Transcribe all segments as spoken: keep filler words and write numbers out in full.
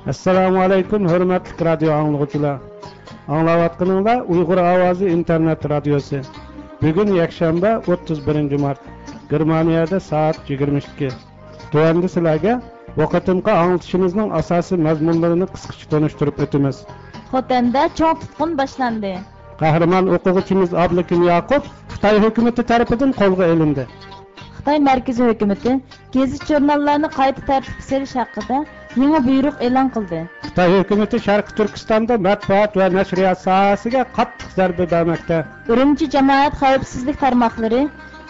ئەسسالامۇئەلەيكۇم، ھۆرمەتلىك رادىيو ئاڭلىغۇچىلار! ئاڭلاۋاتقىنىڭلار ئۇيغۇر ئاۋازى ئىنتېرنېت رادىيوسى. بۈگۈن يەكشەنبە، ئوتتۇز بىرىنچى مارت. گېرمانىيەدە سائەت يىگىرمە ئىككى. تۆۋەندە سىلەرگە بۇ قېتىمقى ئاڭلىتىشىمىزنىڭ ئاساسىي مەزمۇنلىرىنى قىسقىچە تونۇشتۇرۇپ ئۆتىمىز. خوتەندە چوڭ تۇتقۇن باشلاندى. قەھرىمان ئوقۇغۇچىمىز ئابلىكىم ياقۇپ خىتاي ھۆكۈمىتى تەرىپىدىن قولغا ئېلىندى. خىتاي مەركىزىي ھۆكۈمىتى گېزىت-ژۇرناللارنى قايتا تەرتىپكە سېلىش ھەققىدە يېڭى بۇيرۇق ئېلان قىلدى. خىتاي ھۆكۈمىتى شەرقىي تۈركىستاندا مەتبۇئات ۋە نەشرىيات ساھەسىگە قاتتىق زەربە بەرمەكتە. ئۈرۈمچى جامائەت خەۋپسىزلىك تارماقلىرى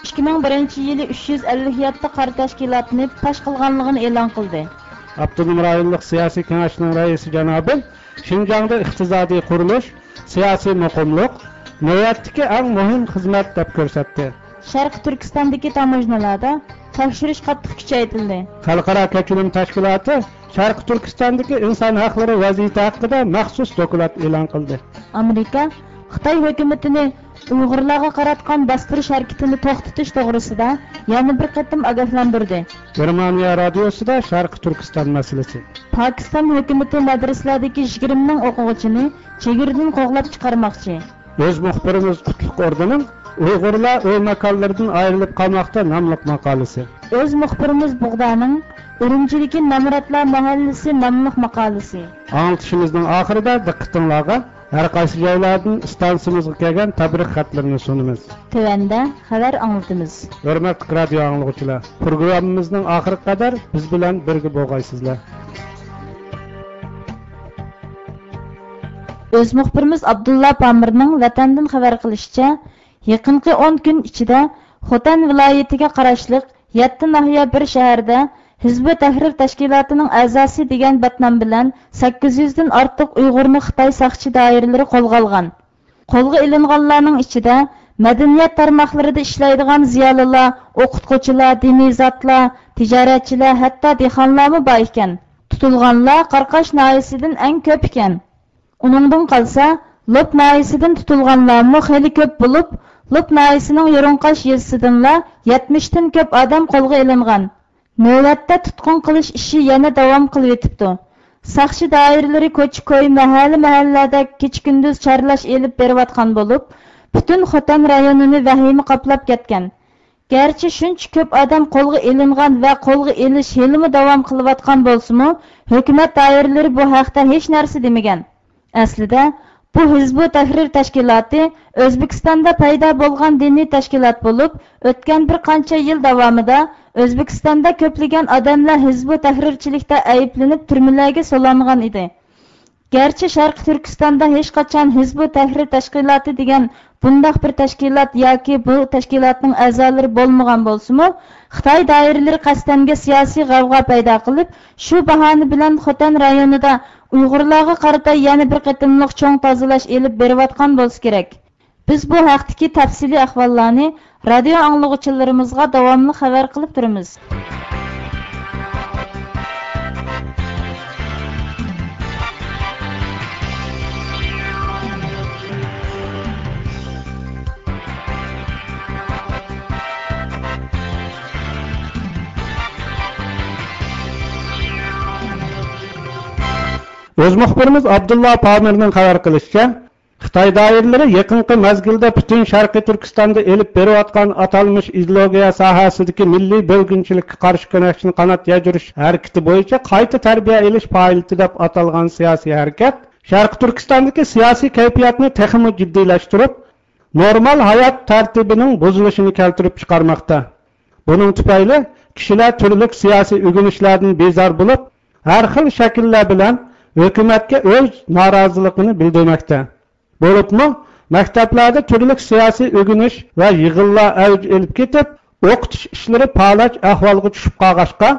ئىككى مىڭ بىرىنچى يىلى ئۈچ يۈز ئەللىك يەتتە قارا تەشكىلاتنى پاش قىلغانلىقىنى ئېلان قىلدى. ئاپتونوم رايونلۇق سىياسىي كېڭەشنىڭ رەئىسى جانابى شىنجاڭدا ئىقتىسادىي قۇرۇلۇش، سىياسىي مۇقىملىق نۆۋەتتىكى ئەڭ مۇھىم خىزمەت دەپ كۆرسەتتى. شەرقىي تۈركىستاندىكى تاموژنىلاردا تەكشۈرۈش قاتتىق كۈچەيتىلدى. خەلقئارا كەچۈرۈم تەشكىلاتى شەرقىي تۈركىستاندىكى ئىنسان ھەقلىرى ۋەزىيىتى ھەققىدە مەخسۇس دوكلات ئېلان قىلدى. ئامېرىكا خىتاي ھۆكۈمىتىنى ئۇيغۇرلارغا قاراتقان باستۇرۇش ھەرىكىتىنى توختىتىش توغرىسىدا يەنە بىر قېتىم ئاگاھلاندۇردى. گېرمانىيە رادىيوسىدا شەرقىي تۈركىستان مەسىلىسى. پاكىستان ھۆكۈمىتى مەدرىسىلەردىكى يىگىرمە مىڭ ئوقۇغۇچىنى چېگرىدىن قوغلاپ چىقارماقچى. ئۆز مۇخبىرىمىز قۇتلۇق ئوردىنىڭ ئۇيغۇرلار ئۆي ماكانلىرىدىن ئايرىلىپ قالماقتا ناملىق ماقالىسى. ئۆز مۇخبىرىمىز بۇغدانىڭ ئۈرۈمچىدىكى نامراتلار مەھەللىسى ناملىق ماقالىسى. ئاڭلىتىشىمىزنىڭ ئاخىرىدا دىققىتىڭلارغا ھەر قايسى جايلاردىن ئىستانسىمىزغا كەلگەن تەبرىك خەتلىرىنى سۇنىمىز. تۆۋەندە خەۋەر ئاڭلىتىمىز. ھۆرمەتلىك رادىيو ئاڭلىغۇچىلار، پروگراممىمىزنىڭ ئاخىرىغا قەدەر بىز بىلەن بىرگە بولغايسىزلەر. ئۆز مۇخبىرىمىز ئابدۇللا پامىرنىڭ ۋەتەندىن خەۋەر قىلىشىچە، يېقىنقى ئون كۈن ئىچىدە خوتەن ۋىلايىتىگە قاراشلىق يەتتە ناھىيە، بىر شەھەردە ھىزبۇت تەھرىر تەشكىلاتىنىڭ ئەزاسى دېگەن بەتنام بىلەن سەككىز يۈزدىن ئارتۇق ئۇيغۇرنى خىتاي ساقچى دائىرىلىرى قولغا ئالغان. قولغا ئېلىنغانلارنىڭ ئىچىدە مەدەنىيەت تارماقلىرىدا ئىشلەيدىغان زىيالىيلار، ئوقۇتقۇچىلار، دىنىي زاتلار، تىجارەتچىلەر، ھەتتا دېھقانلارمۇ بار ئىكەن. تۇتۇلغانلار قاراقاش ناھىيەسىدىن ئەڭ كۆپ ئىكەن. ئۇنىڭدىن قالسا، لوپ ناھىيەسىدىن تۇتۇلغانلارمۇ خېلى كۆپ بولۇپ، لوپ ناھىيەسىنىڭ يۇرۇڭقاش يېزىسىدىنلا يەتمىشتىن كۆپ ئادەم قولغا ئېلىنغان. نۆۋەتتە تۇتقۇن قىلىش ئىشى يەنە داۋام قىلىۋېتىپتۇ. ساقچى دائىرىلىرى كوچا-كوي، مەھەللە-مەھەللىلەردە كېچە-كۈندۈز چارلاش ئېلىپ بېرىۋاتقان بولۇپ، پۈتۈن خوتەن رايونىنى ۋەھىمە قاپلاپ كەتكەن. گەرچە شۇنچە كۆپ ئادەم قولغا ئېلىنغان ۋە قولغا ئېلىش ھېلىمۇ داۋام قىلىۋاتقان بولسىمۇ، ھۆكۈمەت دائىرىلىرى بۇ ھەقتە ھېچ نەرسە دېمىگەن. ئەسلىدە، بۇ ھىزبۇت تەھرىر تەشكىلاتى ئۆزبېكىستاندا پەيدا بولغان دىنىي تەشكىلات بولۇپ، ئۆتكەن بىر قانچە يىل داۋامىدا ئۆزبېكىستاندا كۆپلىگەن ئادەملەر ھىزبۇت تەھرىرچىلىكتە ئەيىبلىنىپ، تۈرمىلەرگە سولانغان ئىدى. گەرچە شەرقىي تۈركىستاندا ھېچقاچان ھىزبۇت تەھرىر تەشكىلاتى دېگەن بۇنداق بىر تەشكىلات ياكى بۇ تەشكىلاتنىڭ ئەزالىرى بولمىغان بولسىمۇ، خىتاي دائىرىلىرى قەستەنگە سىياسىي غەۋغا پەيدا قىلىپ، شۇ باھانە بىلەن خوتەن رايونىدا ئۇيغۇرلارغا قارىتا يەنە بىر قېتىملىق چوڭ تازىلاش ئېلىپ بېرىۋاتقان بولسا كېرەك. بىز بۇ ھەقتىكى تەپسىلىي ئەھۋاللارنى رادىيو ئاڭلىغۇچىلىرىمىزغا داۋاملىق خەۋەر قىلىپ تۇرىمىز. ئۆز مۇخبىرىمىز ئابدۇللا پامىرنىڭ خەۋەر قىلىشىچە، خىتاي دائىرىلىرى يېقىنقى مەزگىلدە پۈتۈن شەرقىي تۈركىستاندا ئېلىپ بېرىۋاتقان ئاتالمىش ئىدېئولوگىيە ساھەسىدىكى مىللىي بۆلگۈنچىلىككە قارشى كۈرەشنى قانات يايدۇرۇش ھەرىكىتى بويىچە قايتا تەربىيە ئېلىش پائالىيىتى دەپ ئاتالغان سىياسىي ھەرىكەت شەرقىي تۈركىستاندىكى سىياسىي كەيپىياتنى تېخىمۇ جىددىيلەشتۈرۈپ، نورمال ھايات تەرتىپىنىڭ بۇزۇلۇشىنى كەلتۈرۈپ چىقارماقتا. بۇنىڭ تۈپەيلى كىشىلەر تۈرلۈك سىياسىي ئۆگىنىشلەردىن بىزار بولۇپ، ھەر خىل شەكىللەر بىلەن ھۆكۈمەتكە ئۆز نارازىلىقىنى بىلدۈرمەكتە. بولۇپمۇ مەكتەپلەردە تۈرلۈك سىياسىي ئۆگىنىش ۋە يىغىنلار ئەۋج ئېلىپ كېتىپ، ئوقۇتۇش ئىشلىرى پالاچ ئەھۋالغا چۈشۈپ قالغاچقا،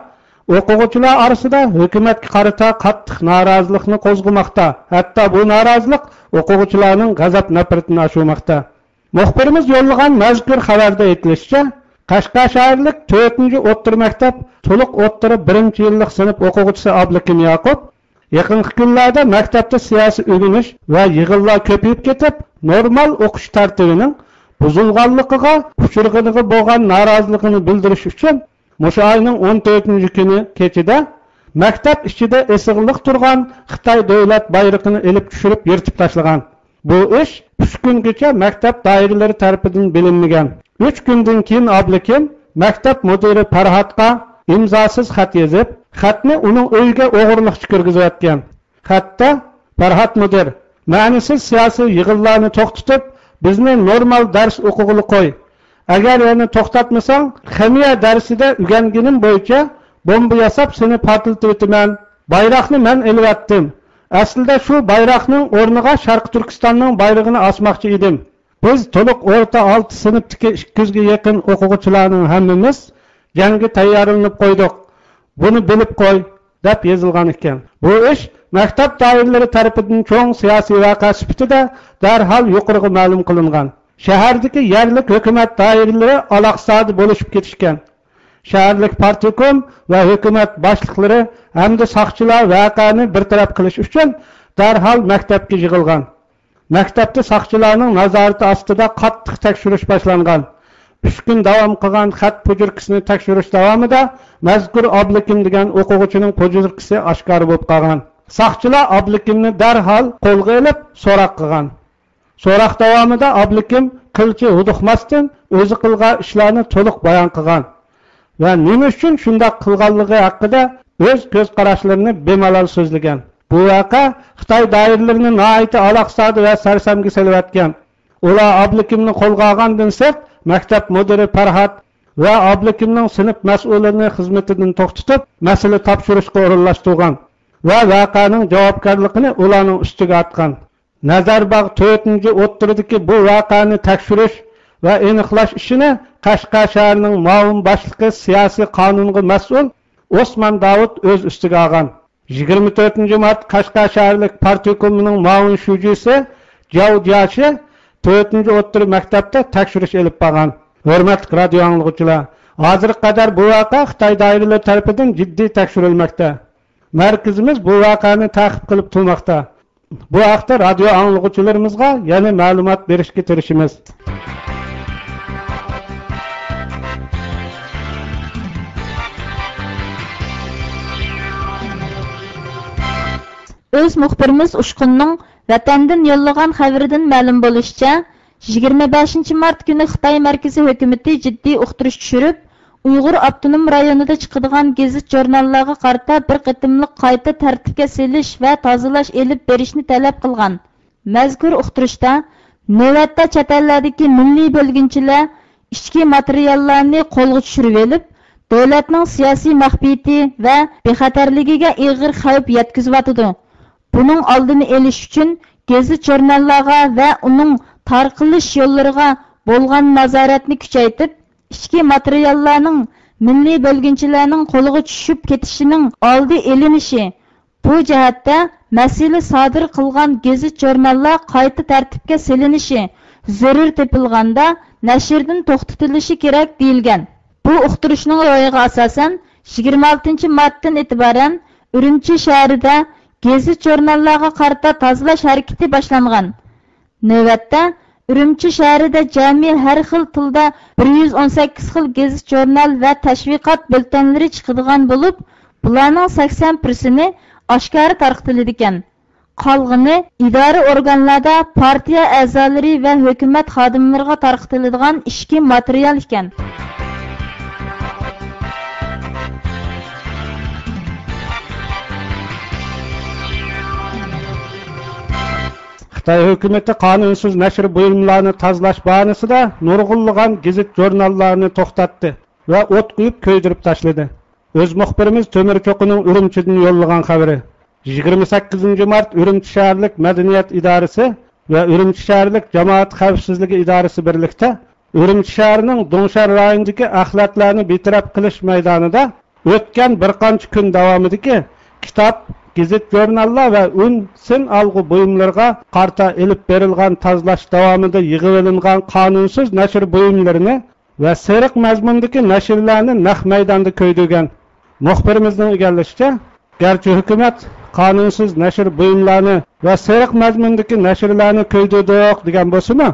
ئوقۇغۇچىلار ئارىسىدا ھۆكۈمەتكە قارىتا قاتتىق نارازىلىقنى قوزغىماقتا، ھەتتا بۇ نارازىلىق ئوقۇغۇچىلارنىڭ غەزەپ-نەپرىتىنى ئاشۇرماقتا. مۇخبىرىمىز يوللىغان مەزكۇر خەۋەردە ئېيتىلىشىچە، قەشقەر شەھەرلىك تۆتىنچى ئوتتۇرا مەكتەپ تولۇق ئوتتۇرا بىرىنچى يىللىق سىنىپ ئوقۇغۇچىسى ئابلىكىم ياقۇپ يېقىنقى كۈنلەردە مەكتەپتە سىياسىي ئۆگىنىش ۋە يىغىنلار كۆپىيىپ كېتىپ، نورمال ئوقۇش تەرتىپىنىڭ بۇزۇلغانلىقىغا ئۇچرىغىنىغا بولغان نارازىلىقىنى بىلدۈرۈش ئۈچۈن، مۇشۇ ئاينىڭ ئون تۆتىنچى كۈنى كېچىدە مەكتەپ ئىچىدە ئېسىقلىق تۇرغان خىتاي دۆلەت بايرىقىنى ئېلىپ چۈشۈرۈپ يىرتىپ تاشلىغان. بۇ ئىش ئۈچ كۈنگىچە مەكتەپ دائىرىلىرى تەرىپىدىن بىلىنمىگەن. ئۈچ كۈندىن كېيىن ئابلىكىم مەكتەپ مۇدىرى پەرھاتقا ئىمزاسىز خەت يېزىپ، خەتنى ئۇنىڭ ئۆيىگە ئوغرىلىقچە كىرگۈزۈۋەتكەن. خەتتە، پەرھات مۇدىر، مەنىسىز سىياسىي يىغىنلارنى توختىتىپ، بىزنى نورمال دەرس ئوقۇغىلى قوي. ئەگەر يەنە توختاتمىساڭ، خىمىيە دەرسىدە ئۆگەنگىنىم بويىچە بومبا ياساپ سېنى پارتلىتىۋېتىمەن. بايراقنى مەن ئېلىۋەتتىم. ئەسلىدە شۇ بايراقنىڭ ئورنىغا شەرقىي تۈركىستاننىڭ بايرىقىنى ئاسماقچى ئىدىم. بىز تولۇق ئورتا ئالتە سىنىپتىكى ئىككى يۈزگە يېقىن ئوقۇغۇچىلارنىڭ ھەممىمىز جەڭگە تەييارلىنىپ قويدۇق. بۇنى بىلىپ قوي، دەپ يېزىلغان ئىكەن. بۇ ئىش مەكتەپ دائىرىلىرى تەرىپىدىن چوڭ سىياسىي ۋەقە سۈپىتىدە دەرھال يۇقىرىغا مەلۇم قىلىنغان. شەھەردىكى يەرلىك ھۆكۈمەت دائىرىلىرى ئالاقىسىزادە بولۇشۇپ كېتىشكەن. شەھەرلىك پارتكوم ۋە ھۆكۈمەت باشلىقلىرى ھەمدە ساقچىلار ۋەقەنى بىر تەرەپ قىلىش ئۈچۈن دەرھال مەكتەپكە يىغىلغان. مەكتەپتە ساقچىلارنىڭ نازارىتى ئاستىدا قاتتىق تەكشۈرۈش باشلانغان. ئۈچ كۈن داۋام قىلغان خەت پوجۇركىسىنى تەكشۈرۈش داۋامىدا مەزكۇر ئابلىكىم دېگەن ئوقۇغۇچىنىڭ پوجۇركىسى ئاشكارا بولۇپ قالغان. ساقچىلار ئابلىكىمنى دەرھال قولغا ئېلىپ سوراق قىلغان. سوراق داۋامىدا ئابلىكىم قىلچە ھودۇقماستىن ئۆزى قىلغان ئىشلارنى تولۇق بايان قىلغان ۋە نېمە ئۈچۈن شۇنداق قىلغانلىقى ھەققىدە ئۆز كۆز قاراشلىرىنى بىمالال سۆزلىگەن. بۇ ۋەقە خىتاي دائىرىلىرىنى ناھايىتى ئالاقىسىزادە ۋە سەرسەمگە سېلىۋەتكەن. ئۇلار ئابلىكىمنى قولغا ئالغاندىن سىرت، مەكتەپ مۇدىرى پەرھات ۋە ئابلىكىمنىڭ سىنىپ مەسئۇلىنى خىزمىتىدىن توختىتىپ، مەسىلە تاپشۇرۇشقا ئورۇنلاشتۇرغان ۋە ۋەقەنىڭ جاۋابكارلىقىنى ئۇلارنىڭ ئۈستىگە ئارتقان. نەزەرباغ تۆتىنچى ئوتتۇرىدىكى بۇ ۋەقەنى تەكشۈرۈش ۋە ئېنىقلاش ئىشىنى قەشقەر شەھىرىنىڭ مۇئاۋىن باشلىقى، سىياسىي قانۇنغا مەسئۇل ئوسمان داۋۇت ئۆز ئۈستىگە ئالغان. يىگىرمە تۆتىنچى مارت قەشقەر شەھەرلىك پارتكومىنىڭ مۇئاۋىن شۇجىسى جياۋ جياشى تۆتىنچى ئوتتۇرا مەكتەپتە تەكشۈرۈش ئېلىپ بارغان. ھۆرمەتلىك رادىيو ئاڭلىغۇچىلار، ھازىرغا قەدەر بۇ ۋەقە خىتاي دائىرىلىرى تەرىپىدىن جىددىي تەكشۈرۈلمەكتە. مەركىزىمىز بۇ ۋەقەنى تەقىب قىلىپ تۇرماقتا. بۇ ھەقتە رادىيو ئاڭلىغۇچىلىرىمىزغا يەنە مەلۇمات بېرىشكە تىرىشىمىز. ئۆز مۇخبىرىمىز ئۇچقۇننىڭ ۋەتەندىن يوللىغان خەۋىرىدىن مەلۇم بولۇشىچە، يىگىرمە بەشىنچى مارت كۈنى خىتاي مەركىزىي ھۆكۈمىتى جىددىي ئۇقتۇرۇش چۈشۈرۈپ، ئۇيغۇر ئاپتونوم رايونىدا چىقىدىغان گېزىت-ژۇرناللارغا قارىتا بىر قېتىملىق قايتا تەرتىپكە سېلىش ۋە تازىلاش ئېلىپ بېرىشنى تەلەپ قىلغان. مەزكۇر ئۇقتۇرۇشتا نۆۋەتتە چەت ئەللەردىكى مىللىي بۆلگۈنچىلەر ئىچكى ماتېرىياللارنى قولغا چۈشۈرۈۋېلىپ، دۆلەتنىڭ سىياسىي مەخپىيىتى ۋە بىخەتەرلىكىگە ئېغىر خەۋپ يەتكۈزۈۋاتىدۇ. بۇنىڭ ئالدىنى ئېلىش ئۈچۈن گېزىت-ژۇرناللارغا ۋە ئۇنىڭ تارقىلىش يوللىرىغا بولغان نازارەتنى كۈچەيتىپ، ئىچكى ماتېرىياللارنىڭ مىللىي بۆلگۈنچىلەرنىڭ قولىغا چۈشۈپ كېتىشىنىڭ ئالدى ئېلىنىشى، بۇ جەھەتتە مەسىلە سادىر قىلغان گېزىت-ژۇرناللار قايتا تەرتىپكە سېلىنىشى، زۆرۈر تېپىلغاندا نەشردىن توختىتىلىشى كېرەك، دېيىلگەن. بۇ ئۇقتۇرۇشنىڭ روھىغا ئاساسەن، يىگىرمە ئالتىنچى مارتتىن ئېتىبارەن ئۈرۈمچى شەھىرىدە گېزىت-ژۇرناللارغا قارىتا تازىلاش ھەرىكىتى باشلانغان. نۆۋەتتە، ئۈرۈمچى شەھىرىدە جەمئىي ھەر خىل تىلدا بىر يۈز ئون سەككىز خىل گېزىت-ژۇرنال ۋە تەشۋىقات بۆلتەنلىرى چىقىدىغان بولۇپ، بۇلارنىڭ سەكسەن پىرسېنتى ئاشكارا تارقىتىلىدىكەن. قالغىنى ئىدارە ئورگانلاردا پارتىيە ئەزالىرى ۋە ھۆكۈمەت خادىملىرىغا تارقىتىلىدىغان ئىچكى ماتېرىيال ئىكەن. خىتاي ھۆكۈمىتى قانۇنسىز نەشر بۇيۇملارنى تازىلاش باھانىسىدە نۇرغۇنلىغان گېزىت-ژۇرناللارنى توختاتتى ۋە ئوت قويۇپ كۆيدۈرۈپ تاشلىدى. ئۆز مۇخبىرىمىز تۆمۈر چوقىنىڭ ئۈرۈمچىدىن يوللىغان خەۋىرى. يىگىرمە سەككىزىنچى مارت ئۈرۈمچى شەھەرلىك مەدەنىيەت ئىدارىسى ۋە ئۈرۈمچى شەھەرلىك جامائەت خەۋپسىزلىكى ئىدارىسى بىرلىكتە ئۈرۈمچى شەھىرىنىڭ دۇڭشار رايونىدىكى ئەخلەتلەرنى بىتەرەپ قىلىش مەيدانىدا ئۆتكەن بىر قانچە كۈن داۋامىدىكى كىتاب، گېزىت-ژۇرناللار ۋە ئۈن سىن ئالغۇ بۇيۇملىرىغا قارىتا ئېلىپ بېرىلغان تازىلاش داۋامىدا يىغىۋېلىنغان قانۇنسىز نەشر بۇيۇملىرىنى ۋە سېرىق مەزمۇندىكى نەشرلەرنى نەق مەيداندا كۆيدۈرگەن. مۇخبىرىمىزنىڭ ئىگىلىشىچە، گەرچە ھۆكۈمەت قانۇنسىز نەشر بۇيۇملارنى ۋە سېرىق مەزمۇندىكى نەشرلەرنى كۆيدۈردۇق دېگەن بولسىمۇ،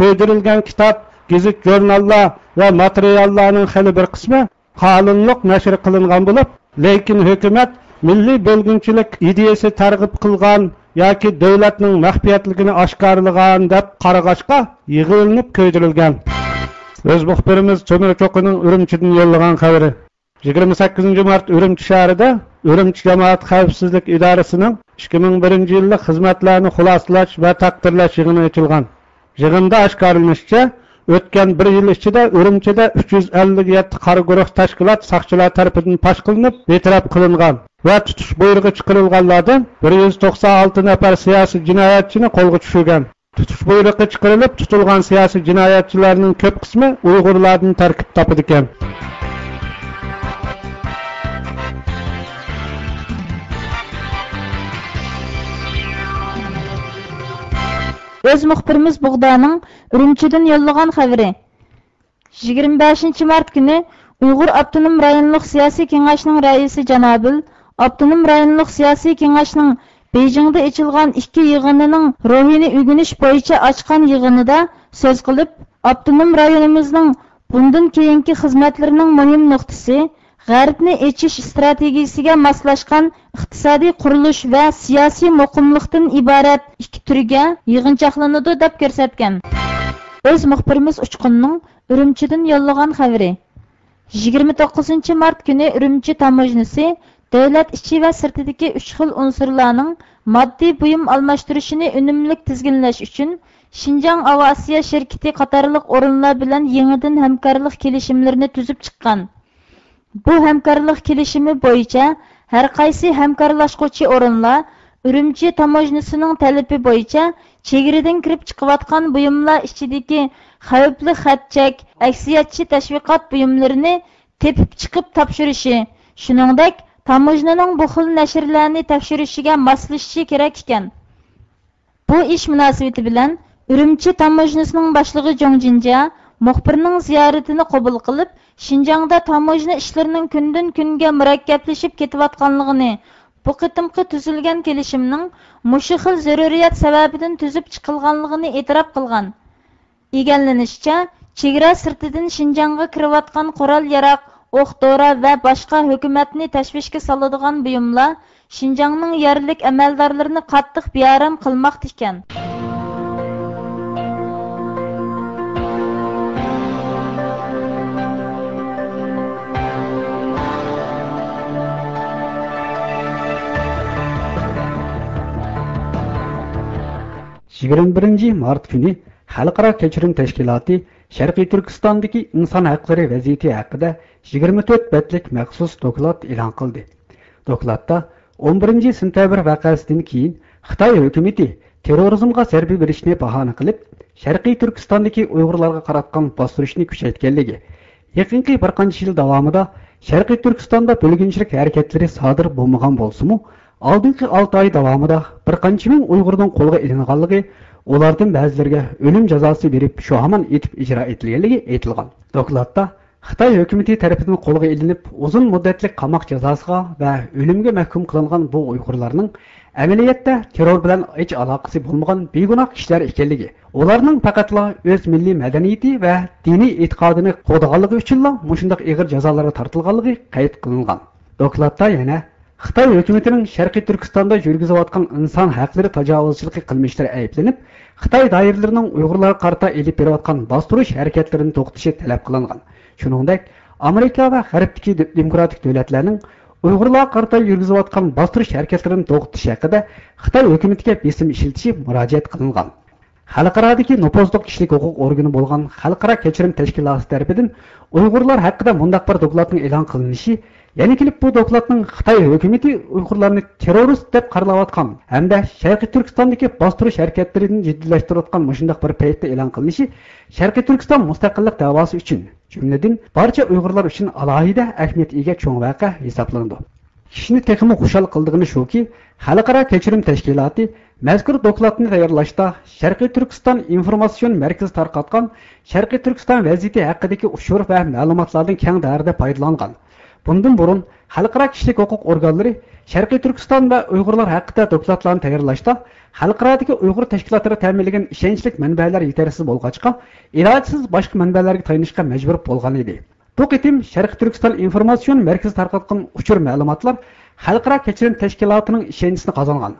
كۆيدۈرۈلگەن كىتاب، گېزىت-ژۇرناللار ۋە ماتېرىياللارنىڭ خېلى بىر قىسمى قانۇنلۇق نەشر قىلىنغان بولۇپ، لېكىن ھۆكۈمەت مىللىي بۆلگۈنچىلىك ئىدىيەسى تەرغىب قىلغان ياكى دۆلەتنىڭ مەخپىيەتلىكىنى ئاشكارىلىغان دەپ قارىغاچقا يىغىۋېلىنىپ كۆيدۈرۈلگەن. ئۆز مۇخبىرىمىز تۆمۈر چوقىنىڭ ئۈرۈمچىدىن يوللىغان خەۋىرى. يىگىرمە سەككىزىنچى مارت ئۈرۈمچى شەھىرىدە ئۈرۈمچى جامائەت خەۋپسىزلىك ئىدارىسىنىڭ ئىككى مىڭ بىرىنچى يىللىق خىزمەتلەرنى خۇلاسىلاش ۋە تەقدىرلەش يىغىنى ئېچىلغان. يىغىندا ئاشكارىلىنىشىچە، ئۆتكەن بىر يىل ئىچىدە ئۈرۈمچىدە ئۈچ يۈز ئەللىك يەتتە قارا گۇرۇھ تەشكىلات ساقچىلار تەرىپىدىن پاش قىلىنىپ، بىتەرەپ قىلىنغان ۋە تۇتۇش بۇيرۇقى چىقىرىلغانلاردىن بىر يۈز توقسان ئالتە نەپەر سىياسىي جىنايەتچىنى قولغا چۈشۈرگەن. تۇتۇش بۇيرۇقى چىقىرىلىپ، تۇتۇلغان سىياسىي جىنايەتچىلەرنىڭ كۆپ قىسمى ئۇيغۇرلاردىن تەركىب تاپىدىكەن. ئۆز مۇخبىرىمىز بۇغدانىڭ ئۈرۈمچىدىن يوللىغان خەۋىرى. يىگىرمە بەشىنچى مارت كۈنى ئۇيغۇر ئاپتونوم رايونلۇق سىياسىي كېڭەشنىڭ رەئىسى جانابىل ئاپتونوم رايونلۇق سىياسىي كېڭەشنىڭ بېيجىڭدا ئېچىلغان ئىككى يىغىنىنىڭ روھىنى ئۆگىنىش بويىچە ئاچقان يىغىنىدا سۆز قىلىپ، ئاپتونوم رايونىمىزنىڭ بۇندىن كېيىنكى خىزمەتلىرىنىڭ مۇھىم نۇقتىسى غەربنى ئېچىش ئىستراتېگىيىسىگە ماسلاشقان ئىقتىسادىي قۇرۇلۇش ۋە سىياسىي مۇقىملىقتىن ئىبارەت ئىككى تۈرگە يىغىنچاقلىنىدۇ، دەپ كۆرسەتكەن. ئۆز مۇخبىرىمىز ئۇچقۇننىڭ ئۈرۈمچىدىن يوللىغان خەۋىرى. يىگىرمە توققۇزىنچى مارت كۈنى ئۈرۈمچى تاموژنىسى دۆلەت ئىچى ۋە سىرتىدىكى ئۈچ خىل ئۇنسۇرلارنىڭ ماددىي بۇيۇم ئالماشتۇرۇشىنى ئۈنۈملۈك تىزگىنلەش ئۈچۈن شىنجاڭ ئاۋىئاتسىيە شىركىتى قاتارلىق ئورۇنلار بىلەن يېڭىدىن ھەمكارلىق كېلىشىملىرىنى تۈزۈپ چىققان. بۇ ھەمكارلىق كېلىشىمى بويىچە ھەرقايسى ھەمكارلاشقۇچى ئورۇنلار ئۈرۈمچى تاموژنىسىنىڭ تەلىپى بويىچە چېگرىدىن كىرىپ چىقىۋاتقان بۇيۇملار ئىچىدىكى خەۋپلىك خەت-چەك، ئەكسىيەتچى تەشۋىقات بۇيۇملىرىنى تېپىپ چىقىپ تاپشۇرۇشى، شۇنىڭدەك تاموژنىنىڭ بۇ خىل نەشرلەرنى تەكشۈرۈشىگە ماسلىشىشى كېرەك ئىكەن. بۇ ئىش مۇناسىۋىتى بىلەن ئۈرۈمچى تاموژنىسىنىڭ باشلىقى جۇڭ جىنجيا مۇخبىرنىڭ زىيارىتىنى قوبۇل قىلىپ، شىنجاڭدا تاموژنا ئىشلىرىنىڭ كۈندىن-كۈنگە مۇرەككەپلىشىپ كېتىۋاتقانلىقىنى، بۇ قېتىمقى تۈزۈلگەن كېلىشىمنىڭ مۇشۇ خىل زۆرۈرىيەت سەۋەبىدىن تۈزۈپ چىقىلغانلىقىنى ئېتىراپ قىلغان. ئىگىلىنىشىچە، چېگرا سىرتىدىن شىنجاڭغا كىرىۋاتقان قورال-ياراغ، ئوق-دورا ۋە باشقا ھۆكۈمەتنى تەشۋىشكە سالىدىغان بۇيۇملار شىنجاڭنىڭ يەرلىك ئەمەلدارلىرىنى قاتتىق بىئارام قىلماقتا ئىكەن. يىگىرمە بىرىنچى مارت كۈنى خەلقئارا كەچۈرۈم تەشكىلاتى شەرقىي تۈركىستاندىكى ئىنسان ھەقلىرى ۋەزىيىتى ھەققىدە يىگىرمە تۆت بەتلىك مەخسۇس دوكلات ئېلان قىلدى. دوكلاتتا ئون بىرىنچى سېنتەبىر ۋەقەسىدىن كېيىن خىتاي ھۆكۈمىتى تېررورىزمغا زەربە بېرىشنى باھانە قىلىپ، شەرقىي تۈركىستاندىكى ئۇيغۇرلارغا قاراتقان باستۇرۇشنى كۈچەيتكەنلىكى، يېقىنقى بىر قانچە يىل داۋامىدا شەرقىي تۈركىستاندا بۆلگۈنچىلىك ھەرىكەتلىرى سادىر بولمىغان بولسىمۇ، ئالدىنقى ئالتە ئاي داۋامىدا بىر قانچە مىڭ ئۇيغۇرنىڭ قولغا ئېلىنغانلىقى، ئۇلاردىن بەزىلىرىگە ئۆلۈم جازاسى بېرىپ، شۇ ھامان ئېتىپ ئىجرا ئېتىلگەنلىكى ئېيتىلغان. دوكلاتتا خىتاي ھۆكۈمىتى تەرىپىدىن قولغا ئېلىنىپ، ئۇزۇن مۇددەتلىك قاماق جازاسىغا ۋە ئۆلۈمگە مەھكۇم قىلىنغان بۇ ئۇيغۇرلارنىڭ ئەمەلىيەتتە تېررور بىلەن ھېچ ئالاقىسى بولمىغان بىگۇناھ كىشىلەر ئىكەنلىكى، ئۇلارنىڭ پەقەتلا ئۆز مىللىي مەدەنىيىتى ۋە دىنىي ئېتىقادىنى قوغدىغانلىقى ئۈچۈنلا مۇشۇنداق ئېغىر جازالارغا تارتىلغانلىقى قەيت قىلىنغان. دوكلاتتا يەنە خىتاي ھۆكۈمىتىنىڭ شەرقىي تۈركىستاندا يۈرگۈزۈۋاتقان ئىنسان ھەقلىرى تاجاۋۇزچىلىقى قىلمىشلىرى ئەيىبلىنىپ، خىتاي دائىرىلىرىنىڭ ئۇيغۇرلارغا قارىتا ئېلىپ بېرىۋاتقان باستۇرۇش ھەرىكەتلىرىنى توختىتىشى تەلەپ قىلىنغان. شۇنىڭدەك، ئامېرىكا ۋە غەربتىكى دې-، دېموكراتىك دۆلەتلەرنىڭ ئۇيغۇرلارغا قارىتا يۈرگۈزۈۋاتقان باستۇرۇش ھەرىكەتلىرىنى توختىتىش ھەققىدە خىتاي ھۆكۈمىتىگە بېسىم ئىشلىتىشى مۇراجىئەت قىلىنغان. خەلقئارادىكى نوپۇزلۇق كىشىلىك ھوقۇق ئورگىنى بولغان خەلقئارا كەچۈرۈم تەشكىلاتى تەرىپىدىن ئۇيغۇرلار ھەققىدە مۇنداق بىر دوكلاتنىڭ ئېلان قىلىنىشى، يەنە كېلىپ بۇ دوكلاتنىڭ خىتاي ھۆكۈمىتى ئۇيغۇرلارنى تېررورىست دەپ قارىلاۋاتقان ھەمدە شەرقىي تۈركىستاندىكى باستۇرۇش ھەرىكەتلىرىنى جىددىيلەشتۈرۈۋاتقان مۇشۇنداق بىر پەيتتە ئېلان قىلىنىشى شەرقىي تۈركىستان مۇستەقىللىق دەۋاسى ئۈچۈن، جۈملىدىن بارچە ئۇيغۇرلار ئۈچۈن ئالاھىدە ئەھمىيەتكە ئىگە چوڭ ۋەقە ھېسابلىنىدۇ. كىشىنى تېخىمۇ خۇشال قىلىدىغىنى شۇكى، خەلقئارا كەچۈرۈم تەشكىلاتى مەزكۇر دوكلاتنى تەييارلاشتا شەرقىي تۈركىستان ئىنفورماتسىيون مەركىزى تارقاتقان شەرقىي تۈركىستان ۋەزىيىتى ھەققىدىكى ئۇچۇر ۋە مەلۇماتلاردىن كەڭ دائىرىدە پايدىلانغان. بۇندىن بۇرۇن، خەلقئارا كىشىلىك ھوقۇق ئورگانلىرى شەرقىي تۈركىستان ۋە ئۇيغۇرلار ھەققىدە دوكلاتلارنى تەييارلاشتا خەلقئارادىكى ئۇيغۇر تەشكىلاتلىرى تەمىنلىگەن ئىشەنچلىك مەنبەلەر يېتەرسىز بولغاچقا، ئىلاجسىز باشقا مەنبەلەرگە تايىنىشقا مەجبۇر بولغان ئىدى. بۇ قېتىم شەرقىي تۈركىستان ئىنفورماتسىيون مەركىزى تارقاتقان ئۇچۇر مەلۇماتلار خەلقئارا كەچۈرۈم تەشكىلاتىنىڭ ئىشەنچىسىنى قازانغان.